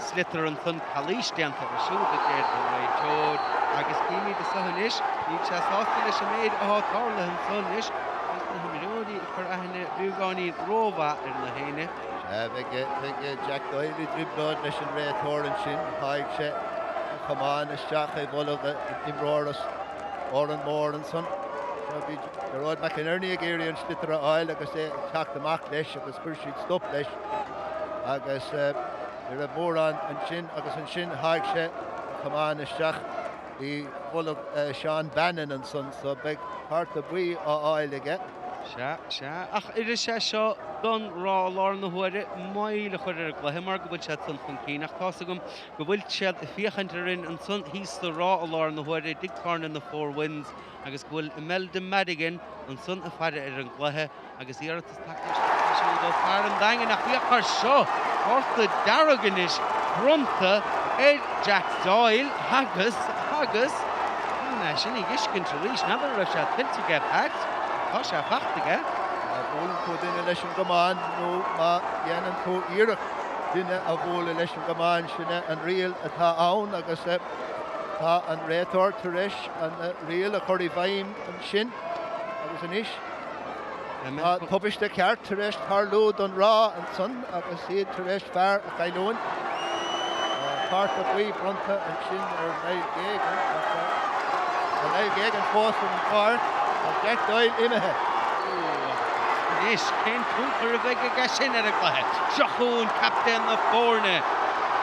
sliotar ansan. Calaois déanta air siúd a deir an réiteoir agus címid anso anois, níl sé sásta leis an méid athá tarlaithe anso anois agus na himreoirí ag cur aithne beagáinín rómhaith ar na héinne. Sea, bheadh Jack Doyle i dtrioblóid leis an réiteoir ansin. Sháigh sé an camán isteach i bholg an imreora as Órán Mór ansan. Seo bhí Gearóid McInerney ag iarraidh an sliotar a fháil agus é ag teacht amach leis agus chuir siad stop leis agus Ní raibh mórán ansin agus ansin sháigh sé an camán isteach i bholg Seán Bannon ansan so beidh cárta buí á fháil aige. Sea, sea, ach oirfidh sé seo don Ráth i láthair na huaire moill a chur ar an gcluiche mar go bhfuil siad san chun cinn ach tá's agam go bhfuil siad ag féachaint orainn ansan thíos sa Ráth i láthair na huaire i dtigh tábhairne na Four Winds agus go bhfuil Imelda Madigan ansan ag faire ar an gcluiche Agus iarratas tagtha isteach ansiúd ó fear an Daingin ach féach air seo, cárta dearg anois bronnta ar Jack Doyle agus, agus, caithfidh mé sin a dh'fheiscint arís, n'fheadar an raibh sé tuillte aige Pat, tá sé fachta aige. Má bhuaileann tú duine leis an gcamán nó má dhéanann tú iarracht duine a bhualadh leis an gcamán, sin é an riail atá ann agus tá an réiteoir tar éis an riail a chur i bhfeidhm ansin agus anois. Tá tubaiste ceart tar éis tarlú don Ráth ansan agus iad tar éis fear a chailliúint. Tá cárta buí bronnta ansin ar Niall Geoghegan ach tá Niall Geoghegan fós ar an bpáirc. Tá Jack Doyle imithe. Anois, cén tionchar a bheidh aige sin ar an gcluiche? Seo chugainn captaen na foirne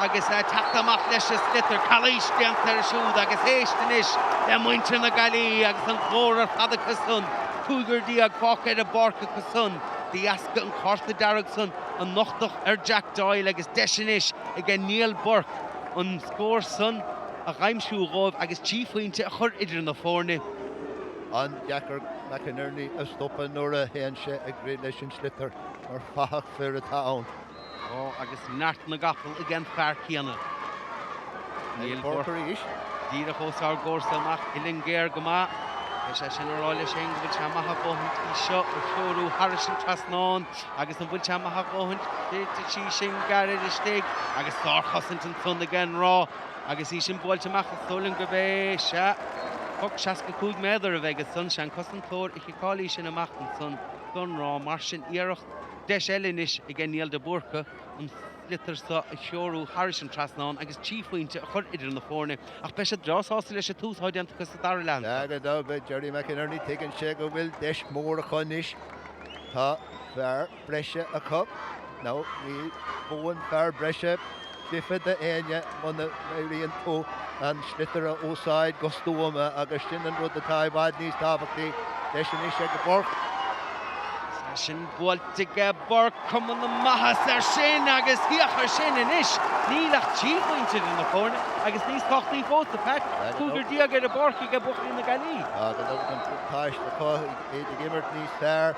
agus é ag teacht amach leis an sliotar. Calaois déanta air siúd agus éist anois le muintir na Gaillimhe agus an glór ar fad acu san. 15 fágtha ar an bpáirc acu san de dheasca an cárta dearg san a nochtadh ar Jack Doyle agus deis anois aige Niall Burke an scór san a dh'aimsiú dhóibh agus 3 phointe a chur idir na foirne. An-deacair McInerney a stopadh nuair a théann sé ag rith leis an sliotar mar fathach fir atá ann. Ó, agus neart na gcapall ag an fear céanna. Niall Burke arís. Díreach os ár gcomhairse amach, uillinn géar go maith. Beidh sé sin ag rá leis féin go bhfuil sé maith a dhóthaint í seo a threorú thairis an trasnán agus an bhfuil sé maith a dhóthaint? Titfidh sí sin gairid istigh agus sárchosaint ansan ag an Ráth agus í sin buailte amach is dóigh liom gurb é, sea, poc 65 méadar a bheidh ansan. Sé an cosantóir a chiceáil í sin amach ansan don Ráth mar sin iarracht Deis eile anois aige Niall de Búrca an sliotar seo a threorú thairis an trasnán agus 3 phointe a chur idir na foirne ach beidh siad breá sásta leis an tús atá déanta acu sa dara leath anseo. Gan dabht beidh Gerry McInerney, tuigeann sé go bhfuil deis mhór acu anois. Tá fear breise acu. Nó ní bhuann fear breise. cluiche d'éinne muna n-éiríonn tú an sliotar a úsáid go stuama agus sin an rud atá i bhfad níos tábhachtaí. Deis anois ag Burke. Is é sin buailte aige Burke, cuma na maitheasa air sin agus féach air sin anois, níl ach 3 phointe idir na foirne agus níos tábhachtaí fós, a Phat, 15 ar an bpáirc aige buachaillí na Gaillimhe. Tá go leor buntáiste acu, iad ag imirt níos fearr.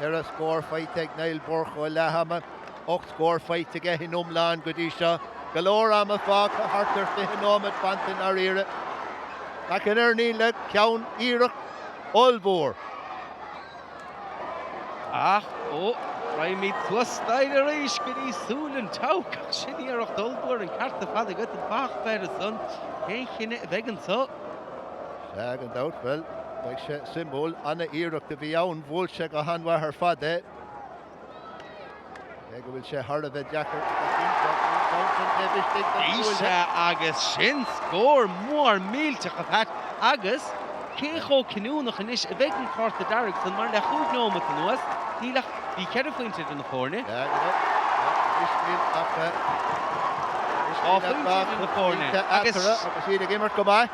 Ceithre scór faighte ag Niall Burke ó leath ama. 8 scór faighte aige in iomlán go dtí seo. Go leor ama fágtha, thart ar 20 nóiméad fanta i ndáiríre. McInerney le ceann iarracht ollmhór. Ach, ó, raghaimid suas staighre arís go dtí súil an tseabhaic, ach sin iarracht ollmhór, an ceart ar fad agat, an fathach air san. Cén chinneadh a bheidh anso? Sea, gan dabht, bhuel, beidh sé suimiúil. Ana-iarracht a bhí ann, bhuail sé go han-mhaith ar fad é. Cé go bhfuil sé thar a bheith deacair a bheith cinnte faoin gceann sin taobh istigh den Bhí chuaille. sé agus sin scór mór millteach a Phat agus cé chomh cinniúnach anois a bheidh an cárta dearg san mar le chúig neomat anuas níl ach bhí cheithre phointe idir na foirne. Anois níl ach anois Dhá níl ach phointe dhá idir na foirne phointe agus eatarthu agus iad ag imirt go maith.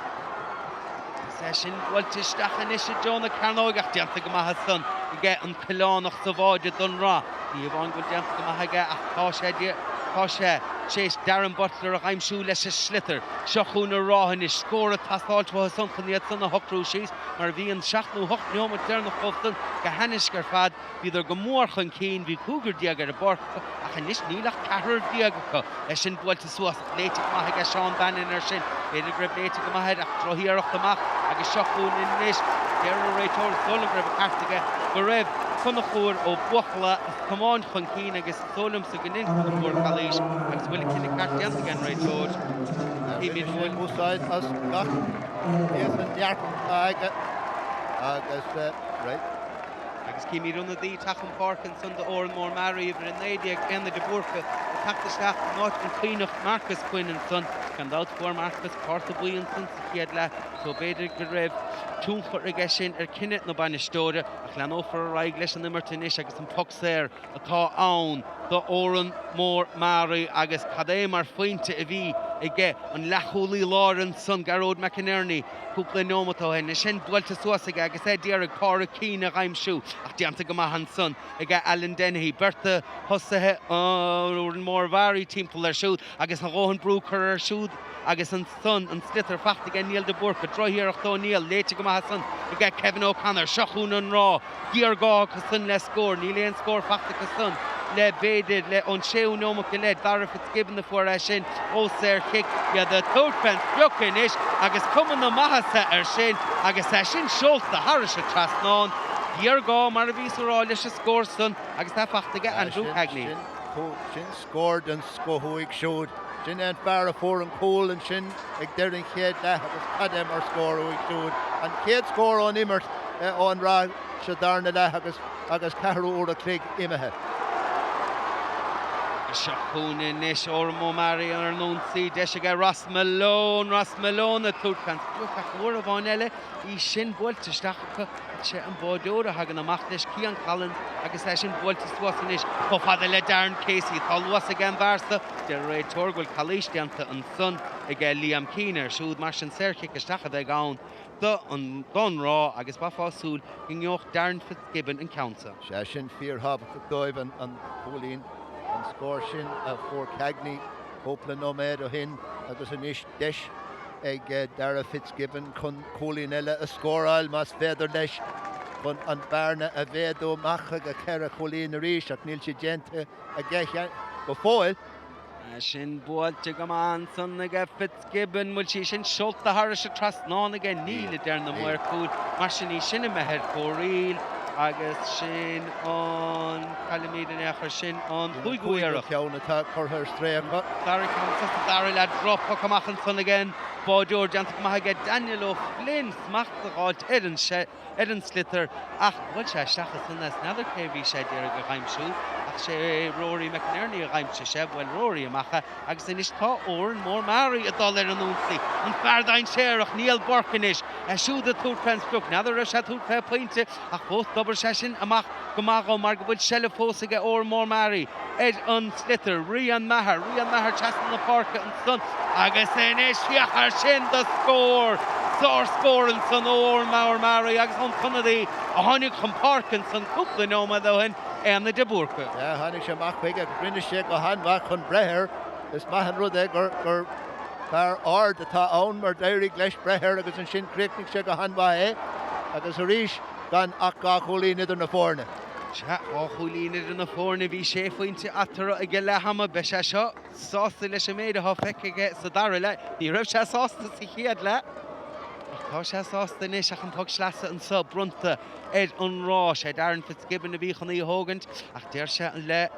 Is é sin buailte isteach anois i dtreo na cearnóige ach déanta go maith ansan aige an Coileánach sa bháide don Ráth. Ní hamháin go bhfuil déanta go maith aige ach tá sé tá sé tar éis Darren Butler a dh'aimsiú leis an sliotar. Seo chugainn an Ráth anois. Scór ag teastáilt uathu san chun iad san a shocrú síos mar bhí an seacht nó hocht neomat deireanach dóibhsan go hainnisc ar fad. Bhíodar go mór chun cinn, bhí cúigear déag ar an bpáirc acu ach anois níl ach ceathrar déag acu. É sin buailte suas ach léite go maith aige Seán Bannon air sin. B'fhéidir go raibh léite go maith air ach drochiarracht amach agus seo chugainn anois. Deir an réiteoir, is dóigh liom go raibh an ceart aige, go raibh Conchúr Ó Buachalla ag tiomáint chun cinn agus is dóigh liomsa go ndein Conchúr calaois agus go bhfuil an cinneadh ceart déanta ag an réiteoir. Bhain sé úsáid as gach píosa neart atá aige agus right. Agus címid ionadaí ag teacht chun páirce ansan do Órán Mór Meáraí, uimhir 19, Éanna de Búrca, ag teacht isteach in áit an Coimhneach Marcus Quinn ansan. Gan dabht fuair Marcus cárta buí ansan sa chéad leath so b'fhéidir go raibh tionchar aige sin ar chinneadh na bainisteoire ach leanófar ar aghaidh leis an imirt anois agus an poc saor atá ann do Órán Mór Meáraí agus cad é mar phointe a bhí aige an leathchúlaí láir ansan, Gearóid McInerney. Cúpla neomat ó shin, é sin buailte suas aige agus é d'iarraidh Pádraig Keane a dh'aimsiú ach déanta go maith ansan aige Alan Dennehy. Beirt de thosaithe Órán Mór Mheáraí timpeall air siúd agus a dhóthain brú curtha air siúd agus ansan an sliotar fachta aige Niall de Búrca. Drochiarracht ó Niall, léite go maith ansan aige Kevin O'Connor. Seo chugainn an Ráth. Géarghá acu san le scór. Níl aon scór fachta acu san le b'fhéidir le ón séú neomat go leith. Dara Fitzgibbon a fuair é sin ó saorchic. Iad ag tabhairt fén sprioc anois agus cuma na maitheasa air sin agus é sin seolta thairis an trasnán. Géarghá mar a bhíos a rá leis an scór san agus é fachta aige Andrew Cagney. Sin scór den scoth uaidh siúd. Sin é an fear a fuair an cúl ansin ag deireadh an chéad leath agus cad é mar scór uaidh siúd. An chéad scór ón imirt ón Ráth sa darna leath agus agus ceathrú uair a chloig imithe. Seo chugainn anois Órán Mór Meáraí ar an ionsaí. Deis aige Ross Malone. Ross Malone ag tabhairt fén sprioc ach uair amháin eile í sin buailte isteach acu ach sé an báideoir a thagann amach leis, Cian Collins, agus é sin buailte suas anois chomh fada le Darren Casey. Tá luas ag an bhfear so. Deir an réiteoir go bhfuil calaois déanta ansan aige Liam Keane air siúd. Mar sin saorchic isteach a bheidh ann don Ráth agus bheifeá ag súil go ngeobhadh Darren Fitzgibbon an ceann seo. Sea, sin fíorthábhachtach dóibh, an cúilín, an scór sin a fuair Cagney cúpla nóiméad ó shin agus anois deis ag Darragh Fitzgibbon chun cúilín eile a scóráil más féidir leis chun an bearna a mhéadú amach chuig a cheithre chúilín arís ach níl sé déanta aige go fóill. É sin buailte go maith ansan aige Fitzgibbon. Bhfuil sí sin seolta thairis an trasnán aige? Níl, a deir na maoir cúil. Mar sin í sin imithe ar fóraoil agus sin an, caillimid in aon chor, sin an cúigiú iarracht. ceann atá curtha ar strae acu. Dara ceann sa dara leath, drochphoc amach ansan aige an báideoir, déanta go maith aige Daniel O'Flynn smacht a dh'fháilt ar an ar an sliotar ach bhuail sé isteach ansan é is n'fheadar cé a bhí sé d'iarraidh a dh'aimsiú ach. Ach sé Rory McInerney a dh'aimsigh sé, bhuail Rory amach é agus anois tá Odhrán Mór Meáraí ag dul ar an ionsaí. An fear dainséarach, Niall Burke anois, é siúd ag tabhairt fén sprioc. N'fheadar an raibh sé ag tabhairt fé phointe ach fós d'obair sé sin amach go maith dhó mar go bhfuil seilbh fós aige Odhrán Mór Meáraí ar an sliotar. Rian Maher, Rian Maher trasna na páirce ansan agus anois féach air sin do scór! Sár-scór ansan ó Odhrán Mór Meáraí agus ón t-ionadaí a tháinig chun páirce ansan cúpla nóiméad ó shin. Éanna de Búrca. Sea, tháinig sé amach chuige agus rinne sé go han-mhaith chun breith air. Is maith an rud é gur fear ard atá ann mar d'éirigh leis breith air agus ansin chríochnaigh sé go han-mhaith é agus arís gan ach dhá chúilín idir na foirne. Sea, dhá chúilín idir na foirne. Bhí sé phointe eatarthu ag an leath ama. Beidh sé seo sásta leis an méid atá feicthe aige sa dara leath. Ní raibh sé sásta sa chéad leath ach tá sé sásta anois ach an poc sleasa anseo bronnta ar an Ráth. Sé Darren Fitzgibbon a bhí chun í a thógaint ach deir sé le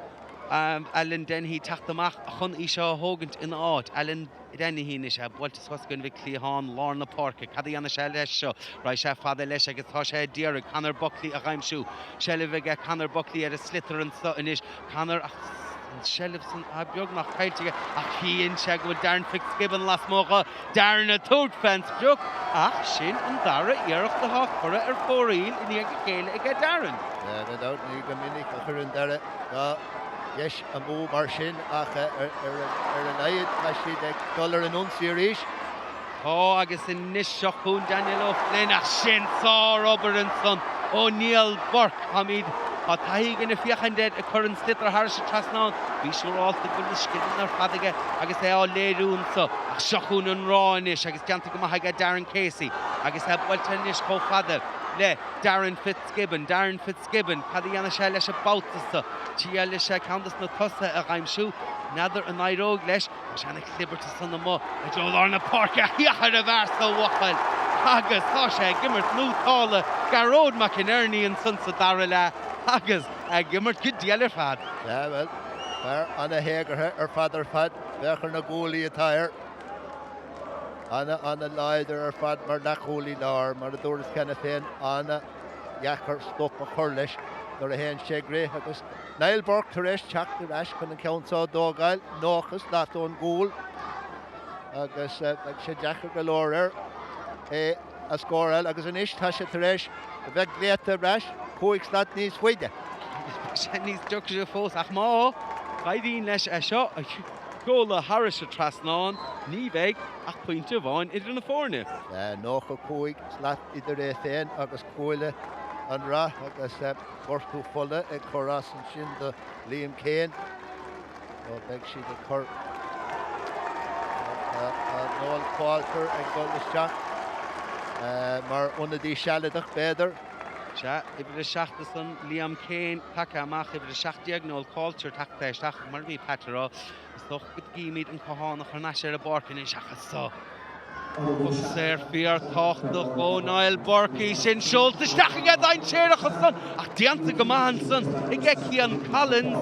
Alan Dennehy teacht amach chun í seo a thógaint ina áit. Alan Dennehy anois, é buailte suas againn ag cliathán lár na páirce. Cad a dhéanfaidh sé leis seo? Raghaidh sé fada leis agus tá sé ag iarraidh Conor Buckley a dh'aimsiú. Seilbh aige Conor Buckley ar an sliotar anseo anois. Conor ach an tseilbh san beagnach caillte aige ach chíonn sé go bhfuil Darren Fitzgibbon lasmuigh dho. Darren ag tabhairt fén sprioc ach sin an dara iarracht atá curtha ar fóraoil i ndiaidh a chéile aige Darren. Gan dabht ní go minic a chuireann Darragh dá dheis amú mar sin ach ar a laghad tá siad ag dul ar an ionsaí arís. Tá agus anois seo chugainn Daniel O'Flynn ach sin sár-obair ansan ó Niall Burke. Táimid, tá taithí againn ag féachaint air ag cur an sliotar thairis an trasnán. Bí siúrálta go bhfuil na scileanna ar fad aige agus é á léiriú anso. Ach seo chugainn an Ráth anois agus déanta go maith aige Darren Casey agus é buailte anois chomh fada le Darren Fitzgibbon. Darren Fitzgibbon, cad a dhéanfaidh sé leis an babhta so? Triailfidh sé ceann dos na tosaithe a dh'aimsiú. N'fheadar an éireoidh leis. Tá sé ina chlibirt ansan amuigh i dtreo lár na páirce. Féach ar an bhfear so, a bhuachaill, agus tá sé ag imirt nótála Gearóid McInerney ansan sa dara leath agus ag imirt go diail ar fad. Sea, bhuel, fear ana-théagartha ar fad ar fad. Féach ar na guaillí atá air. Ana, ana-láidir ar fad mar leathchúlaí láir, mar a dúras cheana féin, ana-dheacair stop a chur leis nuair a théann sé ag rith agus Niall Burke tar éis teacht ar ais chun an ceann seo a dtógáil, 90 slat ón gcúl agus beidh sé deacair go leor air é a scóráil agus anois tá sé tar éis a bheith glaoite ar ais cúig slat níos faide. Beidh sé níos deacra fós ach má éiríonn leis é seo a sheoladh thairis an trasnán, ní bheidh ach pointe amháin idir na foirne. 95 slat idir é féin agus cuaille an Rath agus. Gortú fola ag cur as ansin do Liam Kane. Ó beidh siad ag cur Tá Noel Qualter ag dul isteach mar ionadaí sealadach b'fhéidir. Sea, uimhir a 7 ansan Liam Kane tagtha amach, uimhir a 17 Noel Qualter tagtha isteach mar a bhí Pat a rá. Is dócha go gcímid an Cathánach thar n-ais ar an bpáirc anois ach anso poc saor fíor tábhachtach ó Niall Burke, í sin seolta isteach aige dainséarach ansan ach déanta go maith ansan aige Cian Collins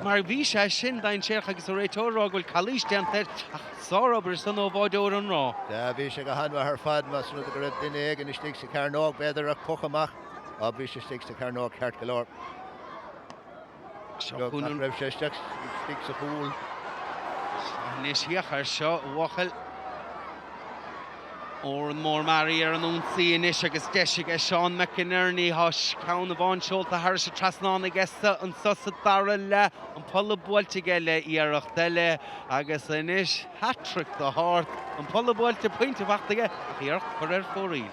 mar bhí sé sin dainséarach agus an réiteoir ag rá go bhfuil calaois déanta air ach sárobair ansan ó bháireoir an Ráth. Sea, bhí sé go han-mhaith ar fad más rud é go raibh duine éigin istigh sa chearnóg b'fhéidir ach poc amach. Á, bhí sé istigh sa chearnóg ceart go leor. Seo chugainn an. Nach raibh sé isteach istigh sa chúl. Anois féach air seo, a bhuachaill. Odhrán Mór Meáraí ar an ionsaí anois agus deis aige Seán McInerney. Tá ceann amháin seolta thairis an trasnán aige anso sa dara leath. An polla buailte aige le iarracht eile agus anois hat-trick de shórt. An polla buailte, pointe faighte aige ach iarracht curtha ar fóraoil.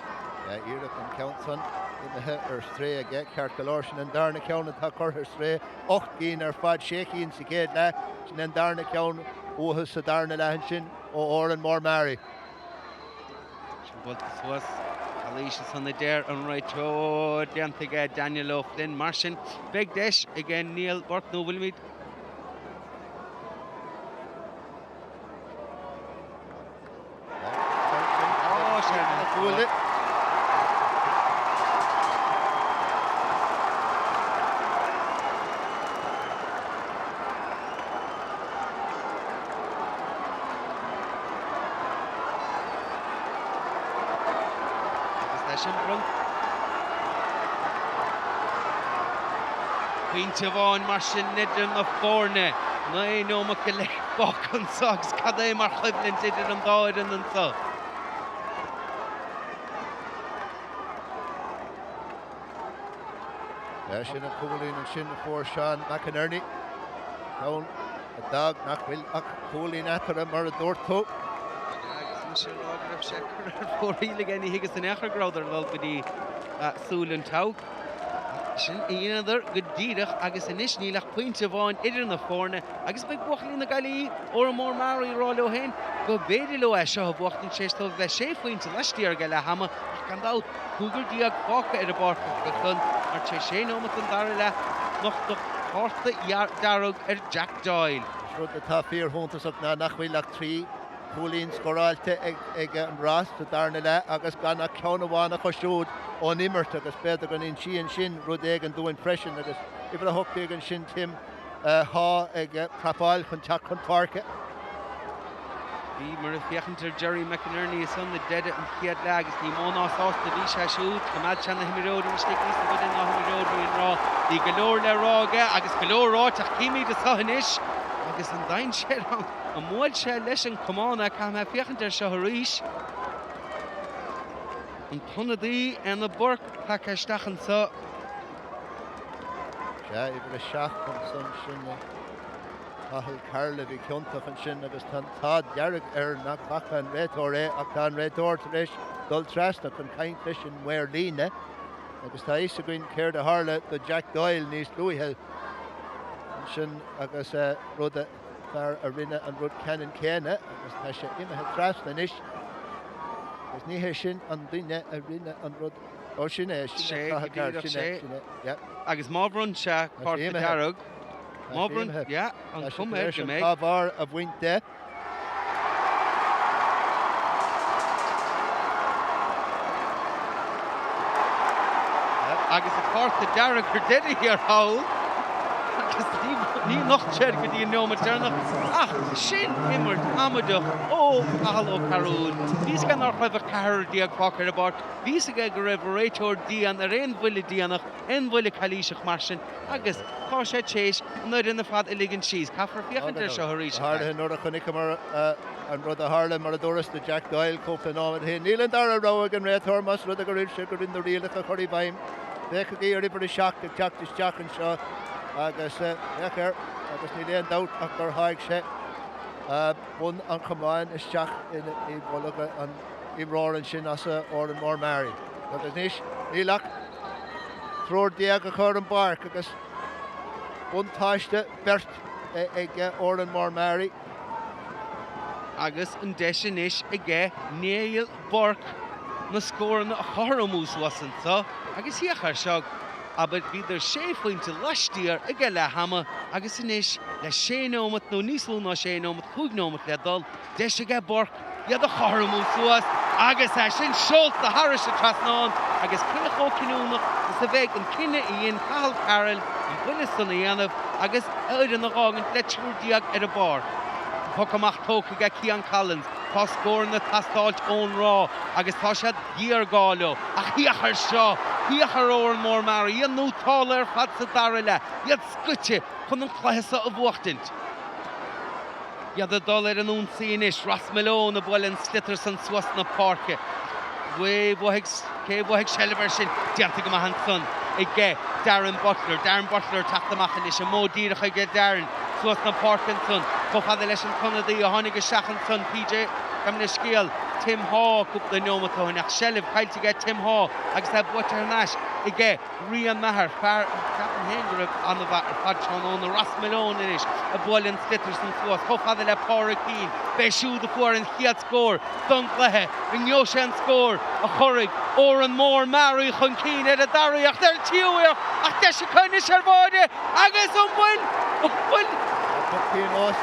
Iarracht an ceann san imithe ar strae aige, ceart go leor. Sin an darna ceann atá curtha ar strae. 8 gcinn ar fad, 6 chinn sa chéad leath. Sin an darna ceann uathu sa darna leath ansin ó Odhrán Mór Meáraí. Sin buailte suas. Calaois ansan a deir an réiteoir déanta aige Daniel O'Flynn. Mar sin, beidh deis aige Niall Burke nó bhfuilimid. Agus leis an bronnta. Pointe amháin mar sin idir na foirne. 9 neomat go leith fágtha anso agus cad é mar choimhlint idir an dá fhoireann anso. Sin an cúilín ansin a fuair Seán McInerney. Ceann a d'fhág nach bhfuil ach cúilín eatarthu mar a dúirt tú. Agus mise ag rá go raibh sé curtha ar fóraoil aige, ní thuigeas in aon chor go rabhadar ag dul go dtí súil an tseabhaic. Sin a dheineadar go díreach agus anois níl ach pointe amháin idir na foirne agus beidh buachaillí na Gaillimhe, Órán Mór Meáraí, ag rá leo féin go b'fhéidir leo é seo a bhuachtaint tar éis dóibh a bheith sé phointe laistiar ag leath ama ach gan dabht cúigear déag fágtha ar an bpáirc acu san mar tar éis sé nóimeat den dara leath nochtadh cárta dearg ar Jack Doyle. Is rud atá fíorshuntasach ná nach bhfuil ach 3 chúilín scóráilte ag an Ráth sa darna leath agus gan ach ceann amháin acu siúd ón imirt agus b'fhéidir go n-insíonn sin rud éigin dúinn freisin agus uimhir 18 ansin Tim Haugh ag prapáil chun teacht chun páirce. Bhíomar ag féachaint ar Gerry McInerney ansan ag deireadh an chéad leath agus ní mó ná sásta a bhí sé siúd. Choimeád sé na himreoirí istigh níos faide ná himreoirí an Ráth. Bhí go leor le rá aige agus go leor ráite ach címid anso anois agus an dainséar ann. An mbuail sé leis an camán é? Caithfidh mé féachaint air seo arís. An t-ionadaí, Éanna Burke, tagtha isteach anseo. Sea, uimhir a 7 ansan, sin Cathal Carroll a bhí ciontach ansin agus tá an t-ádh dearg air nach bhfaca an réiteoir é ach tá an réiteoir tar éis dul trasna chun caint leis an maor líne agus tá a fhios againn céard a tharla do Jack Doyle níos luaithe ansin agus rud a fear a rinne an rud ceannann céanna agus tá sé imithe trasna anois agus ní hé sin an duine a rinne an rud, ó sin é, sin é Cathal Carroll, sin é, sin é, yeah. Agus má bhronn sé cárta dearg, má bhronn, yeah, an chuma air go mbeidh. Tá sé tar éis an t-ábhar a bhaint de. Agus an cárta dearg ar deireadh thiar thall agus ní nocht sé air go dtí an neomat deireanach. Ach sin imirt amaideach ó Chathal Ó Cearúil. Bhí fhios aige nach raibh ach ceathrar déag fágtha ar an bpáirc. Bhí fhios aige go raibh an réiteoir dian ar aon bhuille déanach, aon bhuille calaoiseach mar sin agus tá sé tar éis an fhoireann ar fad a ligean síos. Caithfear féachaint air seo arís. Go háirithe nuair a chonaiceamar an rud a tharla, mar a dúras, do Jack Doyle cúpla nóiméad ó shin. Níl an dara rogha ag an réiteoir más rud é go raibh sé ag iarraidh na rialacha a chur i bhfeidhm. Féachaigí ar uimhir a 7 ag teacht isteach anseo agus féach air agus níl aon dabht ach gur sháigh sé bun an chamáin isteach i mbolg an imreora ansin as Órán Mór Meáraí. Agus anois níl ach triúr déag acu ar an bpáirc agus buntáiste beirt ag Órán Mór Meáraí. Agus an deis anois aige Niall Burke na scóranna a chothromú suas anseo agus féach air seo, abair, bhíodar sé phointe laistiar ag leath ama agus anois le sé neomat nó níos lú ná sé neomat, chúig neomat le dul, Deis aige Burke iad a chothromú suas agus é sin seolta thairis an trasnán agus cé chomh cinniúnach is a bheidh an cinneadh a dhein Cathal Carroll an buille san a dhéanamh agus a fhoireann a dh'fhágaint le triúr déag ar an bpáirc. An poc amach tógtha aige Cian Collins. Tá scóranna ag teastáilt ón Ráth agus tá siad géarghá leo. Ach féach air seo! Féach ar Órán Mór Meáraí, iad nótálta ar fad sa dara leath, iad scoite chun an cluiche seo a bhuachtaint. Iad ag dul ar an ionsaí anois. Ross Malone ag bualadh an sliotar san suas na páirce. Cé bhuafaidh seilbh air sin? Déanta go maith ansan aige Darren Butler. Darren Butler ag teacht amach anois. An modh díreach aige Darren. Suas na páirce ansan. Chomh fada leis an t-ionadaí a tháinig isteach ansan, PJ, gabh mo leithscéal, Tim Haugh cúpla neomat ó shin. Ach seilbh caillte aige Tim Haugh agus é buaite thar n-ais aige Rian Maher, fear a cheapaim féin go raibh an-mhaith ar fad tráthnóna, Ross Malone anois ag bualadh an sliotar san suas chomh fada le Pádraig Keane, b'é siúd a fuair an chéad scór don gcluiche, an ngeobhaidh sé an scór a chuirfidh Órán Mór Meáraí chun cinn ar an dara iarracht, ar an tríú iarracht ach deis acu anois ar bháide agus an bhfuil, an bhfuil?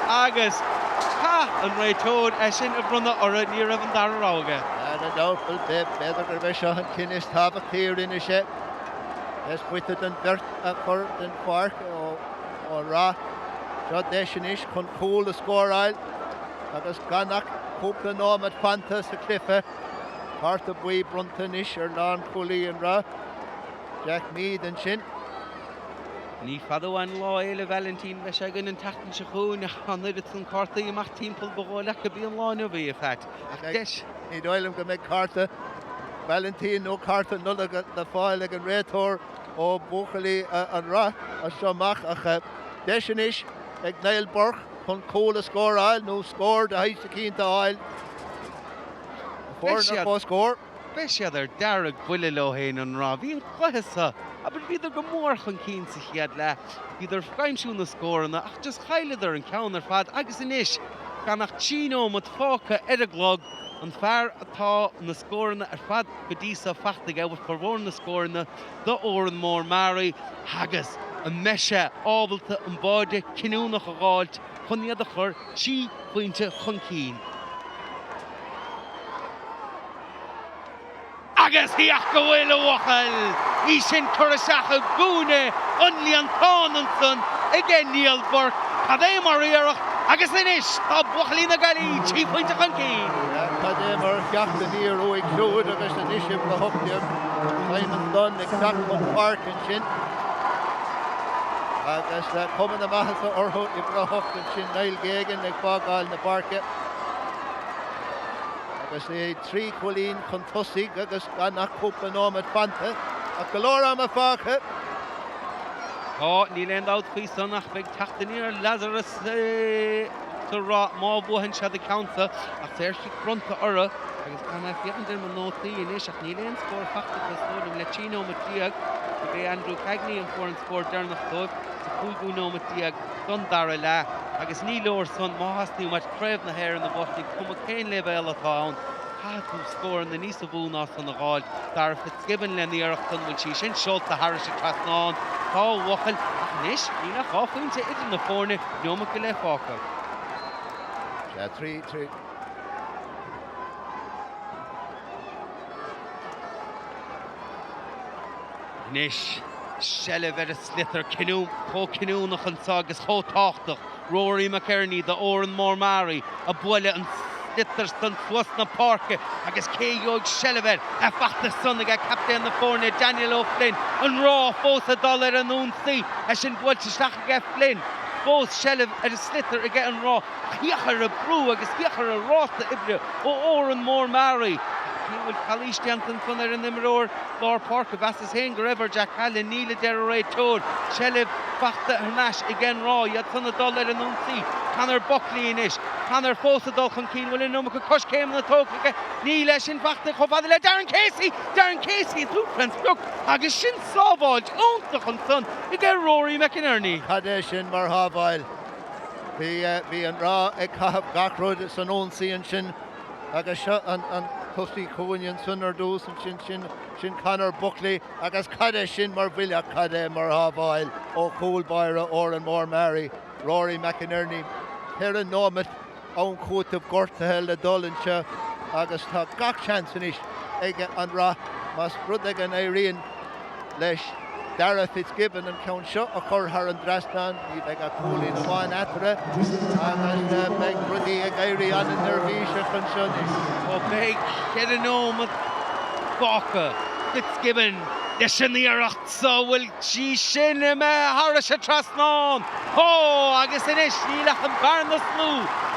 Agus chaith an réiteoir é sin a bhronnadh orthu, ní raibh an dara rogha aige. Gan dabht, b'fhéidir gurb é seo an cinneadh is tábhachtaí a rinne sé. Is buite den bheirt a chur den pháirc ón Ráth. Seo deis anois chun cúl a scóráil agus gan ach cúpla nóiméad fanta sa chluiche. Cárta buí bronnta anois ar lánchúlaí an Ráth, Jack Meade ansin. Ní fada uainn Lá Fhéile Vailintín, beidh sé againn an tseachtain seo chugainn ach tá an oiread san cártaí amach timpeall, ba dhóigh leat gurb í an lá inniu í, a Phat. Ach deis. Ní dóigh liom go mbeidh cárta Vailintín nó cárta Nollag le fáil ag an réiteoir ó bhuachaillí an Ráth as seo amach ach deis anois ag Niall Burke chun cúl a scóráil nó scór de shaghas eicínt a fháil. Foireann ar comhscór. Beidh siad ar dearg-bhuile leo féin an Ráth. Bhí an cluiche seo, abair, bhíodar go mór chun cinn sa chéad leath, bhíodar ag aimsiú na scóranna ach just chailleadar an ceann ar fad agus anois, gan ach 3 nóimeat fágtha ar an gclog, an fear atá na scóranna ar fad go dtí seo fachta aige, bhuel formhór na scóranna, do Odhrán Mór Meáraí agus an mbeidh sé ábalta an báide cinniúnach a dh'fháilt chun iad a chur 3 phointe chun cinn. Agus féach go bhfuil, a bhuachaill! Í sin curtha isteach i gcúinne an líontáin ansan aige Niall Burke. Cad é mar iarracht! Agus anois tá buachaillí na Gaillimhe 3 phointe chun cinn! Cad é mar theacht aniar uaidh siúd agus anois uimhir 18, Simon Dunne ag teacht chun páirce ansin. Agus cuma na maitheasa orthu, uimhir 8 ansin, Niall Geoghegan ag fágáil na páirce. Agus é 3 chúilín chun tosaigh agus gan ach cúpla nóiméad fanta, ach go leor ama fágtha. Tá, níl aon dabht faoi san ach beidh teacht aniar Lazarus sa Ráth má bhuann siad an ceann seo ach saorchic bronnta orthu agus caithfidh mé féachaint ar mo nótaí anois ach níl aon scór fachta acu is dóigh liom le 13 nóimeat. Gurb é Andrew Cagney a fuair an scór deireanach dóibh sa chúigiú nóimeat déag. don dara leath agus ní leor san má theastaíonn uait Craobh na hÉireann a bhuachtaint, cuma cén leibhéal atá ann, caithfidh tú scóranna níosa mhó ná san a dh'fháil. Darragh Fitzgibbon lena iarracht an bhfuil sí sin seolta thairis an trasnán? Tá a bhuachaill, ach anois níl ach 2 phointe idir na foirne, neomat go leith fágtha. Sea, 3, 3. Anois, seilbh ar an sliotar chomh cinniúnach anso agus chomh tábhachtach, Rory McInerney d'Odhrán Mór Meáraí ag bualadh an sliotar san suas na páirce agus cé a gheobhaidh seilbh air? É fachta san aige captaen na foirne Daniel O'Flynn, an Ráth fós ag dul ar an ionsaí, é sin buailte isteach aige Flynn, fós seilbh ar an sliotar aige an Ráth. Féach ar an brú agus féach ar an ráta oibre ó Odhrán Mór Meáraí. Ach an bhfuil calaois déanta ansan ar an imreoir lár páirce? Mheasas féin go raibh ar Jack Cahalane. Níl, a deir an réiteoir. Seilbh fachta thar n-ais ag an Ráth. Iad san ag dul ar an ionsaí. Conor Buckley anois. Conor fós ag dul chun cinn. Bhfuil an iomarca coiscéimeanna tógtha aige? Níl. É sin fachta chomh fada le Darren Casey! Darren Casey ag tabhairt fén sprioc agus sin sábháilt iontach ansan aige Rory McInerney. Cad é sin mar shábháil? Bhí an Ráth ag caitheamh gach rud san ionsaí ansin agus seo an tosaí cúinne ansan ar dtús ansin, sin, sin Conor Buckley agus cad é sin mar bhuille, cad é mar shábháil ó chúl báire Órán Mór Meáraí, Rory McInerney. 4 nóimeat am chúitimh gortaithe le dul anseo agus tá gach seans anois ag an Ráth más rud é go n-éiríonn leis Darragh Fitzgibbon an ceann seo a chur thar an dtrasnán. Ní bheidh ach cúilín amháin eatarthu agus beidh rudaí ag éirí an-neirbhíseach anseo anois. Ó beidh 4 nóimeat fágtha. Fitzgibbon leis an iarracht seo, bhfuil sí sin imithe thairis an trasnán? Ó agus anois níl ach an bearna is lú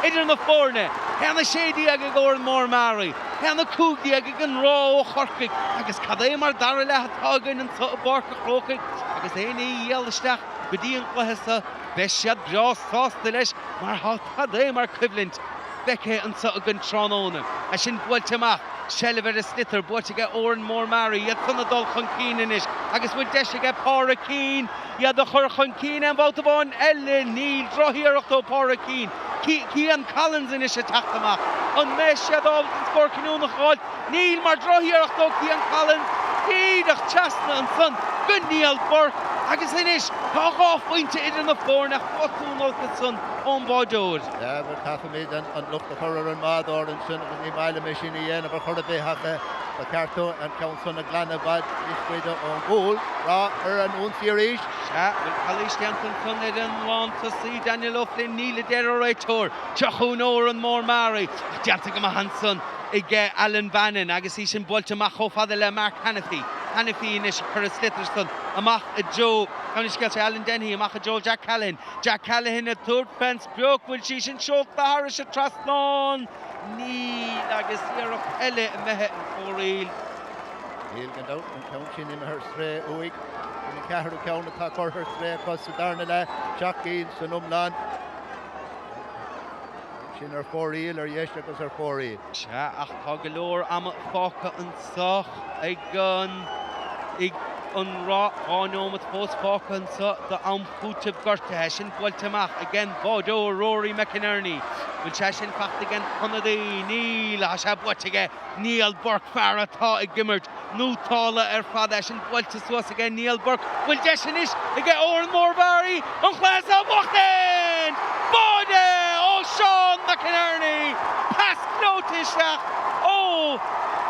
idir na foirne. 1-16 ag Órán Mór Meáraí. 1-15 ag an Ráth ó Chorcaigh agus cad é mar dara leath atá againn anseo i bPáirc an Chrócaigh agus éinne a dhíol isteach go dtí an gcluiche seo beidh siad breá sásta leis mar tá cad é mar coimhlint feicthe anseo againn tráthnóna. É sin buailte amach, seilbh ar an sliotar buaite aige Órán Mór Meáraí, iad san ag dul chun cinn anois agus bhfuil deis aige Pádraig Keane iad a chur chun cinn aon bhabhta amháin eile? Níl. Drochiarracht ó Phádraig Keane. Cian Collins anois ag teacht amach. An mbeidh siad ábalta an scór cinniúnach a fháil? Níl, mar drochiarracht ó Cian Collins díreach trasna ansan go Niall Burke agus anois tá 2 phointe idir na foirne ach botún olc ansan ón báideoir. Yeah, bhuel caithfimid an locht a chur ar an mbádóir ansin agus ní maith liom é sin a dhéanamh ar chor ar bith ach ba cheart dó an ceann san a ghlanadh i bhfad níos faide ón gcúl. Ráth ar an ionsaí arís. Sea, bhfuil calaois déanta ansan ar an lántosaí Daniel O'Flynn? Níl, a deir an réiteoir. Seo chugainn Órán Mór Meáraí. Ach déanta go maith ansan aige Alan Bannon agus í sin buailte amach chomh fada le Mark Hanniffy. Hanniffy anois ag cur an sliotar san. Amach i dtreo, gabh mo leithscéal, sé Alan Dennehy amach i dtreo Jack Callahan. Jack Callahan ag tabhairt fén sprioc, bhfuil sí sin seolta thairis an trasnán? Níl, agus iarracht eile imithe ar fóraoil. Níl, gan dabht, an ceann sin imithe ar strae uaidh. Sin an ceathrú ceann atá curtha ar strae acu sa darna leath, 7 gcinn san iomlán. Sin ar fóraoil, ar dheis agus ar fóraoil. Sea, ach tá go leor ama fágtha anso ag an ag an Ráth. 2 neomat fós fágtha anso d'am chúitimh gortaithe. Sin buailte amach ag an báireoir Rory McInerney. Bhfuil sé sin fachta ag an ionadaí? Níl. Tá sé buaite aige Niall Burke, fear atá ag imirt nótála ar fad. É sin buailte suas aige Niall Burke. Bhfuil deis anois aige Oranmore Maree an cluiche seo a bhuachtaint! Báide ó Seán McInerney! Pas gleoite isteach ó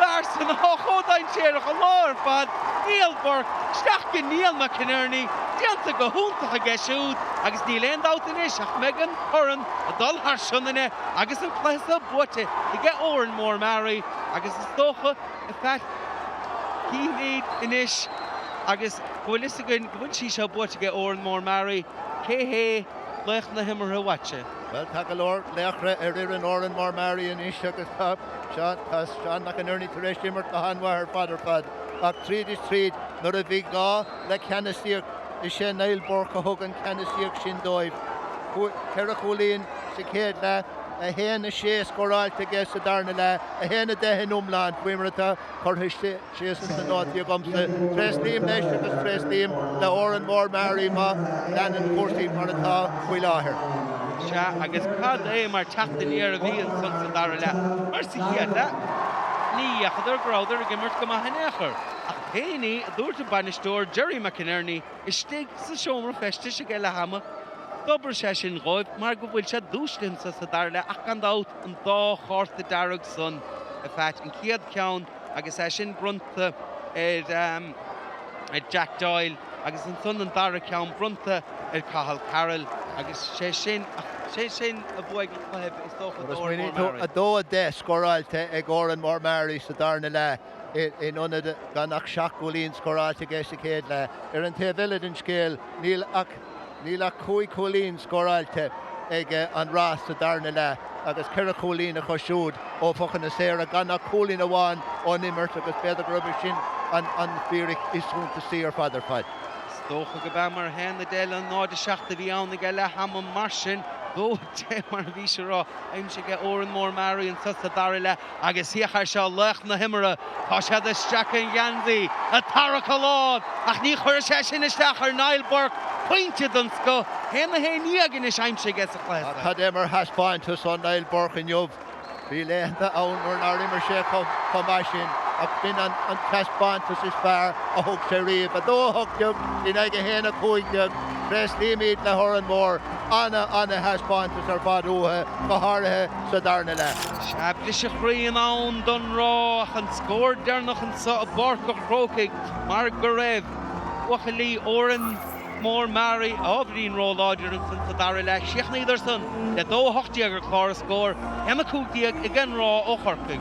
bhfear san atá chomh dainséarach an lá ar fad, Niall Burke, isteach go Niall McInerney. Déanta go hiontach aige siúd agus níl aon dabht anois ach mbeidh an corn ag dul thar Sionainne agus an cluiche seo buaite aige Oranmore Maree agus is dócha A Phat, cífimid anois agus go bhfuil fhios againn go bhfuil sí seo buaite aige Oranmore Maree, cé hé laoch na himeartha uaitse? Bhuel, tá go leor laochra ar fhoireann Oranmore Maree anois agus tá Seán, tá Seán McInerney tar éis imirt go han-mhaith ar fad ar fad ach tríd is tríd nuair a bhí gá le ceannasaíocht is é Niall Burke a thug an ceannasaíocht sin dóibh. 4 chúilín sa chéad leath, 1, 6 scóráilte aige sa darna leath, 1, 10 in iomlán, faoi mar atá curtha síos ins na nótaí agamsa. Tréaslaím leis agus tréaslaím le Oranmore Maree má leanann cúrsaí mar atá faoi láthair. Sea, agus cad é mar teacht aniar a bhí ansan sa dara leath? Mar sa chéad leath, ní dheachadar go rabhadar ag imirt go maith in aon chor. Ach pé ní a dúirt an bainisteoir Gerry McInerney istigh sa seomra feistis ag leath ama, D'oibrigh sé sin dhóibh mar go bhfuil siad dúisithe anso sa dara leath ach gan dabht an dá chárta dearg san, a Phat, an chéad cheann agus é sin bronnta ar Jack Doyle agus ansan an dara ceann bronnta ar Cathal Carroll agus sé sin, sé sin a bhuaigh an cluiche is dócha d'Oranmore Maree. 2, 10 scóráilte ag Oranmore Maree sa darna leath in ionad gan ach 7 gcúilín scóráilte aige sa chéad leath. Ar an taobh eile den scéal níl ach. Níl ach 5 chúilín scóráilte ag an Ráth sa darna leath agus 4 chúilín acu siúd ó phocanna saora, gan ach cúilín amháin ón imirt agus b'fhéidir gurb é sin an fíric is suntasaí ar fad ar fad. Is dócha go b'ea mar 1, 10 le 0, 7 a bhí ann ag leath ama mar sin 2, 10 mar a bhís a rá aimsithe ag Oranmore Maree anso sa dara leath. Agus féach air seo, laoch na himeartha, tá siad isteach an gheansaí, ag tarrac a lámh, ach ní chuirfidh sé sin isteach ar Niall Burke, pointe den scoth, 1, 11 anois aimsithe aige sa chluiche seo. Cad é mar thaispeántas ó Niall Burke inniu. Bhí laethanta ann nuair nár imir sé chomh maith sin ach b'in an taispeántas is fearr a thug sé riamh. 2, 18 in aghaidh 1, 15. Tréaslaímid le hOranmore. Ana, ana-thaispeántas ar fad uathu, go háirithe sa darna leath. Sea, briseadh croí in ann don Ráth ach an scór deireanach anso i bPáirc a' Chrócaigh mar go raibh buachaillí Oranmore Maree ábhairín róláidir ansan sa dara leath. Chríochnaíodar san le 2-18 ar chlár an scóir, 1-15 ag an Ráth ó Chorcaigh.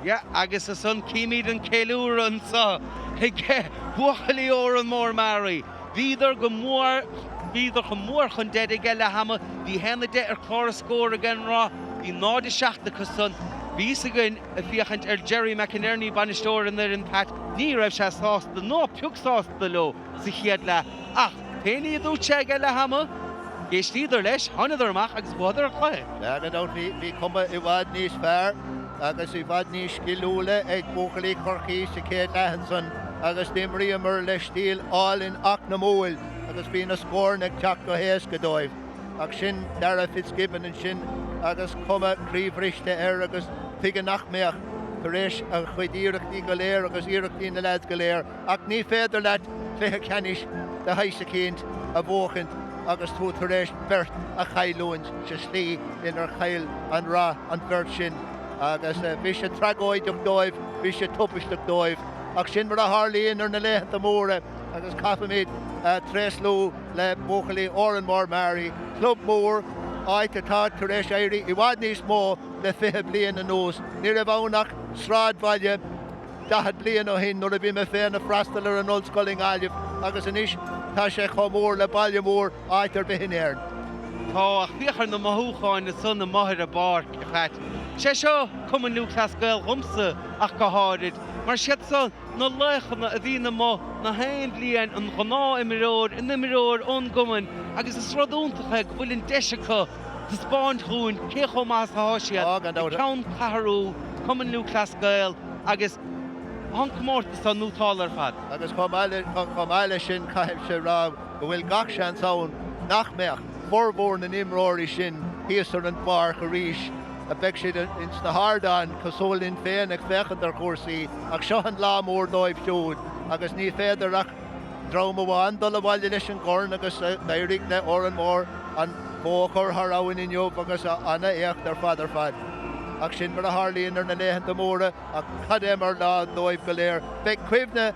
Yeah, agus ansan címid an ceiliúradh anso ag buachaillí Oranmore Maree. Bhíodar go mór, bhíodar chomh mór chun deiridh ag leath ama, bhí 1-10 ar chlár an scóir ag an Ráth, bhí 0-7 acu san. Bhí fhios againn ag féachaint ar Gerry McInerney, bainisteoir an fhoireann, Pat, ní raibh sé sásta, ná pioc sásta leo sa chéad leath. Ach pé ní a dúirt sé ag leath ama, d'éistíodar leis, tháinadar amach agus bhuadar an cluiche. Sea, gan dabht, bhí cuma i bhfad níos fearr agus i bhfad níos sciliúla ag buachaillí Chorcaí sa chéad leath ansan agus d'imríomar le stíl álainn eacnamúil agus bhí na scóranna ag teacht go héasca dóibh. Ach sin Darragh Fitzgibbon ansin agus cuma croíbhriste air agus tuige nach mbeadh, tar éis a chuid iarrachtaí go léir agus iarrachtaí na leaids go léir. Ach ní féidir leat cluiche ceannais de shaghas eicínt a bhuachaint agus tú tar éis beirt a chailliúint sa slí inar chaill an Ráth an bheirt sin. Agus bhí sé tragóideach dóibh, bhí sé tubaisteach dóibh. Ach sin mar a tharlaíonn ar na laethanta móra agus caithfimid tréaslú le buachaillí Oranmore Maree, club mór. áit atá tar éis éirí i bhfad níos mó le 20 bliain anuas. Ní raibh ann ach sráidbhaile 40 bliain ó shin nuair a bhí mé féin ag freastal ar an ollscoil i nGaillimh agus anois tá sé chomh mór le baile mór áit ar bith in Éirinn. Tá, ach féach ar na mothúcháin ansan amuigh ar an bpáirc, a Phat. Sé seo Cumann Lúthchleas Gael dhomsa ach go háirid, mar siad seo na laochanna a bhíonn amuigh na haon bhliain, an gnáth-imreoir, an imreoir ón gcumann agus is rud iontach é go bhfuil an deis acu taispeáint dhúinn cé chomh maith is atá siad ag ceanncheathrú Cumann Lúthchleas Gael agus tá an comórtas á nótáil ar fad. Agus chomh maith leis sin caithfimse a rá go bhfuil gach seans ann nach mbeadh formhór na n-imreoirí sin thíos ar an bpáirc arís, beidh siad ins na hardáin cosúil linn féin ag féachaint ar chúrsaí ach seo an lá mór dóibh siúd agus ní féidir ach dream amháin dul abhaile leis an gcorn agus d'éirigh le Órán Mór an bhó a chur thar abhainn inniu agus ana-éacht ar fad ar fad. Ach sin mar a tharlaíonn ar na laethanta móra ach cad é mar lá dóibh go léir. Beidh cuimhne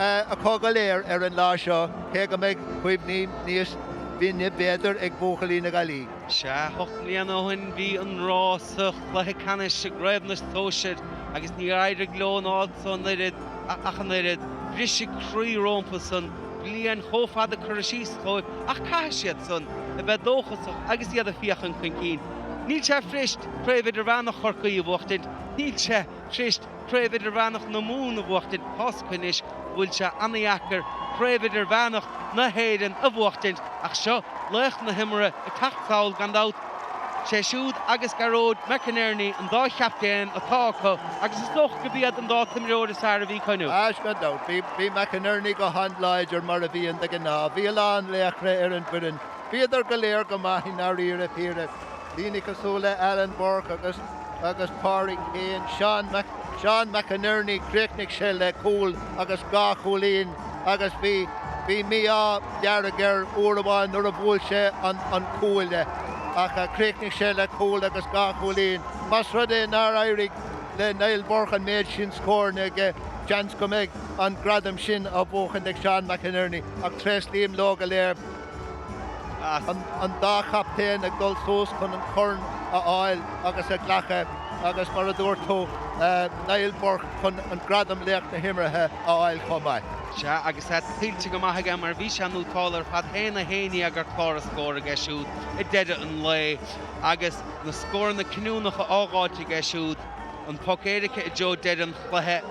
acu go léir ar an lá seo cé go mbeidh cuimhní níos binne b'fhéidir ag buachaillí na Gaillimhe. Sea, 8 mbliana ó shin bhí an Ráth sa chluiche ceannais i gCraobh na Sóisear agus níor éirigh leo an fhad so an oiread, ach an oiread. Briseadh croí rompu san, bliain chomh fada curtha síos dhóibh ach caithfidh siad san a bheith dóchasach agus iad ag féachaint chun cinn. Níl sé fuirist Craobh Idirmheánach Chorcaí a bhuachtaint, níl sé fuirist Craobh Idirmheánach na Mumhan a bhuachtaint, tá's acu anois go bhfuil sé ana-dheacair Craobh Idirmheánach na hÉireann a bhuachtaint ach seo laoch na himeartha ag teacht sall gan dabht. Sé siúd agus Gearóid McInerney an dá chaptaen atá acu agus is dócha gurb iad an dá t-imreoir is fearr a bhí acu inniu. Sea, gan dabht. Bhí McInerney go han-láidir mar a bhíonn de ghnáth. Bhí a lán laochra ar an bhfoireann. Bhíodar go léir go maith i ndáiríre píre. Daoine cosúil le Alan Burke agus agus Pádraig Keane, Seán Mac, Seán McInerney, chríochnaigh sé le cúl agus dhá chúilín agus bhí, bhí mí-ádh dearg air uair amháin nuair a bhuail sé an, an cuaille ach chríochnaigh sé le cúl agus dhá chúilín. Más rud é nár éirigh le Niall Burke an méid sin scóranna aige, seans go mbeidh an gradam sin á bhuachaint ag Seán McInerney ach tréaslaím leo go léir. An dá chaptaen ag dul suas chun an corn a fháil agus a ghlacadh agus mar a dúirt tú, Niall Burke chun an gradam laoch na himeartha a fháil chomh maith. Sea, agus é tuillte go maith aige mar bhí sé nótálta ar fad, 1-11 ar chlár a scór aige siúd ag deireadh an lae agus na scóranna cinniúnacha á dh'fháilt aige siúd, an poc éirice i dtreo deireadh an chluiche.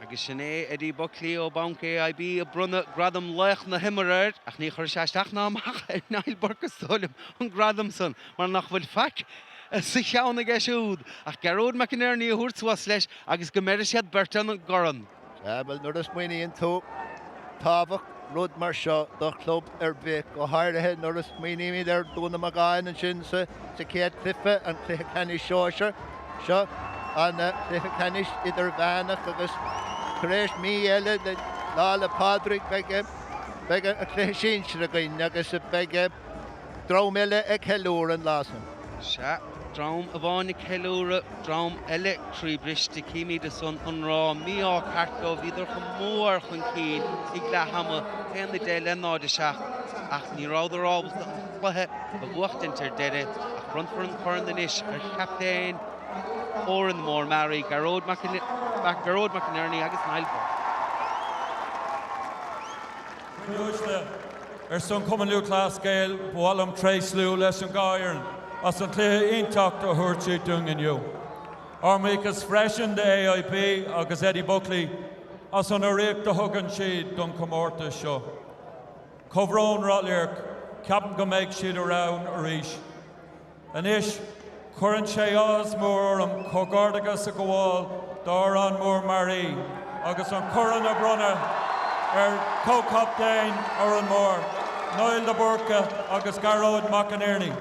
Agus sin é Eddie Buckley ó Banc AIB ag bronnadh gradam laoch na himeartha air, ach ní chuirfidh sé isteach ná amach ar Niall Burke is dóigh liom an gradam san mar nach bhfuil faic sa cheann aige siúd ach Gearóid McInerney a thabhairt suas leis agus go mbeire siad beirt an gcorn. Sea, bhuel, nuair a smaoiníonn tú tábhacht rud mar seo do chlub ar bith, go háirithe nuair a smaoinímid ar Dún na mBacáin ansin sa chéad chluiche, an cluiche ceannais sóisir seo, an cluiche ceannais idirmheánach agus tar éis mí eile, Lá 'le Pádraig, beidh, beidh an cluiche sinsir againn agus beidh. Dream eile ag ceiliúradh an lá san. Sea, dream amháin ag ceiliúradh, dream eile croíbhriste. Címid ansan an Ráth, mí-ádh ceart leo, bhíodar chomh mór chun cinn ag leath ama, 1-10 le 0-7, ach ní rabhadar ábalta an cluiche a bhuachtaint ar deireadh. Ach bronnfar an corn anois ar chaptaen Órán Mór Mearaí, Gearóid McInerney agus Niall Burke. Uaisle, ar son Chumann Lúthchleas Gael, ba mhaith liom tréaslú leis an dhá fhoireann as an chluiche iontach a thabhairt siad dúinn inniu. Ár mbuíochas freisin do AIB agus Eddie Buckley as an urraíocht a thugann siad don chomórtas seo. Comhbhrón Ráth Luirg, ceapaim go mbeidh siad ar ann arís. Anois, cuireann sé áthas mór orm comhghairdeachas a ghabháil d'Órán Mór Mearaí agus an corn a bhronnadh ar chomhchaptaein Órán Mór, Niall de Búrca agus Gearóid McInerney.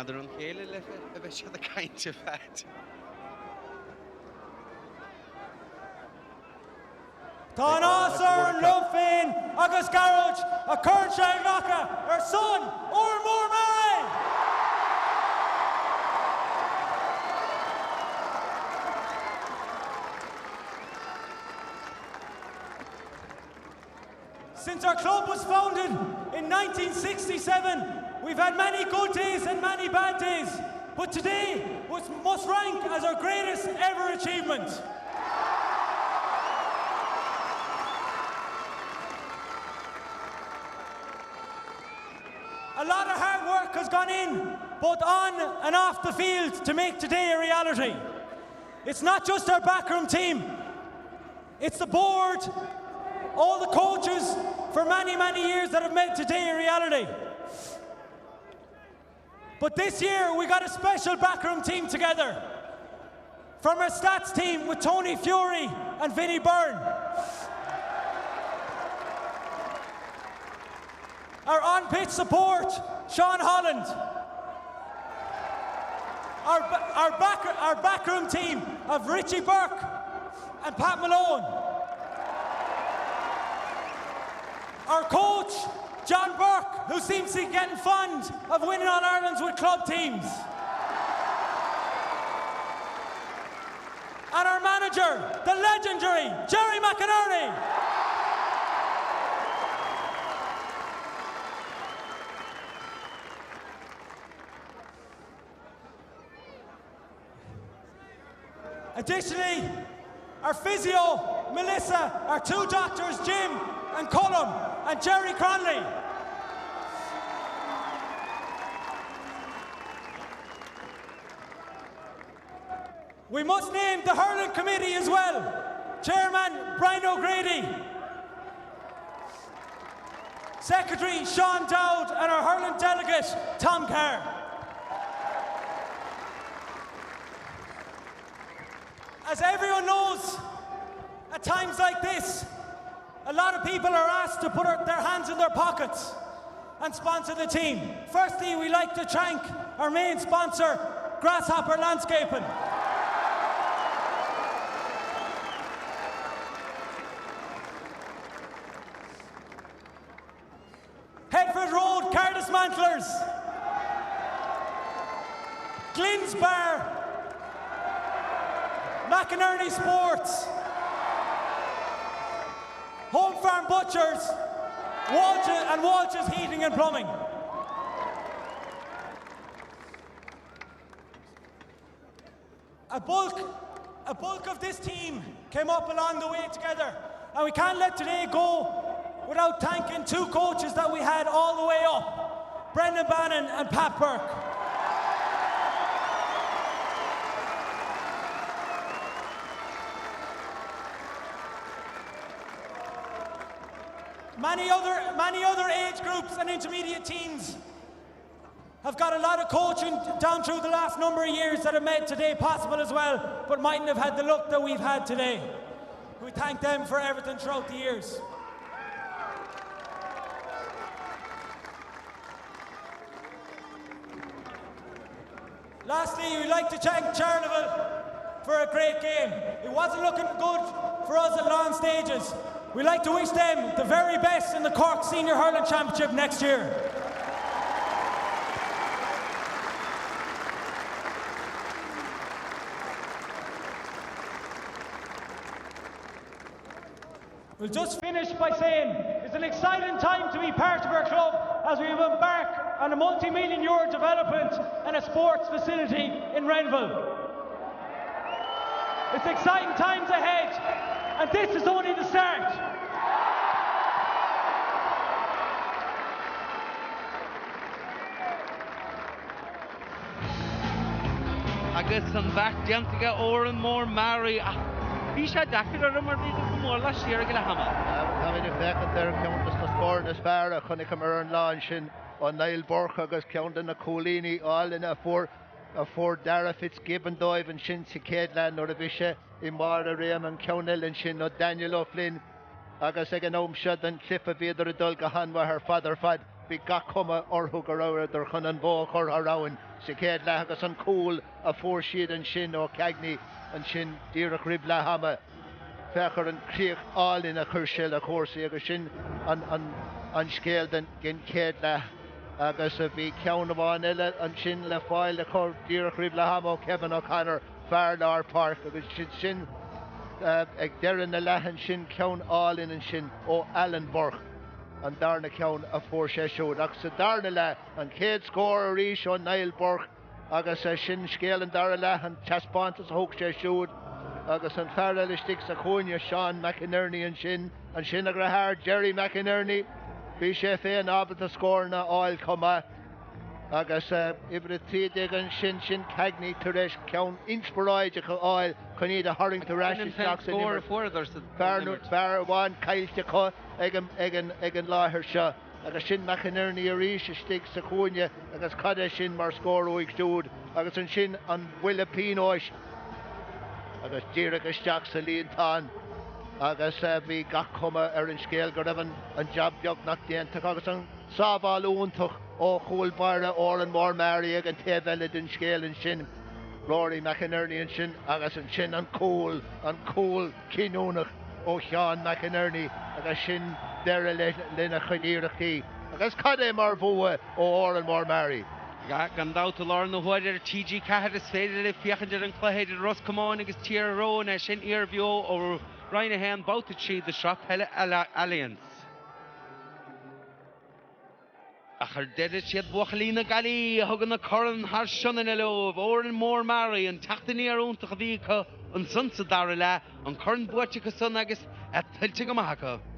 N'fheadar an chéile le a bheith siad ag caint a Pheait. Tá an-áthas orm liom féin agus Gearóid an corn seo a ghlacadh ar son Órán Mór Meáraí! Since our club was founded in 1967, we've had many good days and many bad days, but today was, must rank as our greatest ever achievement. A lot of hard work has gone in, both on and off the field, to make today a reality. It's not just our backroom team, it's the board, all the coaches for many, many years that have made today a reality. But this year we got a special backroom team together. From our stats team with Tony Fury and Vinnie Byrne. Our on-pitch support, Sean Holland. Our, our, back, our backroom team of Richie Burke and Pat Malone. Our coach, John Burke, who seems to be getting fond of winning All Irelands with club teams. And our manager, the legendary Jerry McInerney. Additionally, our physio, Melissa, our two doctors, Jim and Cullum, and Jerry Cronley. We must name the hurling committee as well. Chairman Brian O'Grady, Secretary Sean Dowd and our hurling delegate Tom Carr. As everyone knows, at times like this, a lot of people are asked to put their hands in their pockets and sponsor the team. Firstly, we like to thank our main sponsor, Grasshopper Landscaping. Headford Road, Car Dismantlers. Glenn's Bar. McInerney Sports. Home Farm Butchers. Walsh and Walsh's Heating and Plumbing. A bulk, a bulk of this team came up along the way together, and we can't let today go without thanking two coaches that we had all the way up, Brendan Bannon and Pat Burke. Many other, many other age groups and intermediate teams have got a lot of coaching down through the last number of years that have made today possible as well, but mightn't have had the luck that we've had today. We thank them for everything throughout the years. Lastly, we'd like to thank Charleville for a great game. It wasn't looking good for us at long stages. We'd like to wish them the very best in the Cork Senior Hurling Championship next year. We'll just finish by saying it's an exciting time to be part of our club as we embark on a multi-million euro development and a sports facility in Renville. It's exciting times ahead, and this is only the start. Agus an beart déanta ag Órán Mór Meáraí ach bhí sé deacair orthu mar bhíodar go mór laistiar ag leath ama. Táimid ag féachaint ar cheann de na scóranna is fearr a chonaiceamar ar an lá ansin ó Niall Burke agus ceann de na cúilíní álainn a fuair a fuair Darragh Fitzgibbon dóibh ansin sa chéad leath nuair a bhí sé i mbarr a réime, an ceann eile ansin ó Daniel O'Flynn agus ag an am seo den chluiche bhíodar ag dul go han-mhaith ar fad ar fad. Bhí gach cuma orthu go rabhadar chun an bó a chur thar abhainn sa chéad leath agus an cúl a fuair siad ansin ó Cagney ansin díreach roimh leath ama. Féach ar an chríoch álainn a chuir sé le cúrsaí agus sin an scéal den chéad leath. Agus bhí ceann amháin eile ansin le fáil acu díreach roimh leath ama ó Kevin O'Connor, fear lár páirce agus sin ag deireadh na leatha ansin ceann álainn ansin ó Alan Burke, an darna ceann a fuair sé siúd. Ach sa darna leath, an chéad scór arís ó Niall Burke agus sin scéal an dara leath, an taispeántas a thug sé siúd agus an fear eile istigh sa chúinne, Seán McInerney ansin, ansin a dheartháir Gerry McInerney, bhí sé féin ábalta scóranna a fháil chomh maith. Agus uimhir 13 ansin, sin Cagney tar éis ceann inspioráideach a fháil chun iad a tharraingt ar ais isteach san imirt. Fear amháin caillte acu ag an láthair seo. Agus sin McInerney arís istigh sa chúinne agus cad é sin mar scór uaidh siúd. Agus ansin an buille pionóis agus díreach isteach sa líontán agus bhí gach cuma ar an scéal go raibh an jab beagnach déanta acu agus an Sábháil iontach ó chúl báire Órán Mór Meáraí ag an taobh eile den scéal ansin. Rory McInerney ansin agus ansin an cúl, an cúl cinniúnach ó Sheán McInerney agus sin deireadh lena chuid iarrachtaí. Agus cad é mar bhua ó Órán Mór Meáraí! Gan dabht, i láthair na huaire ar TG4 is féidir libh féachaint ar an chluiche idir Ros Comáin agus Tír Eoghain, é sin iarbheo ó Roinn 1, Babhta 3 de Shraith Peile Allianz. Ach ar deireadh, siad buachaillí na Gaillimhe a thugann an corn thar Sionainn leo. Órán Mór Meáraí, an teacht aniar iontach a bhí acu ansan sa dara leath, an corn buaite acu san agus tuillte go maith acu.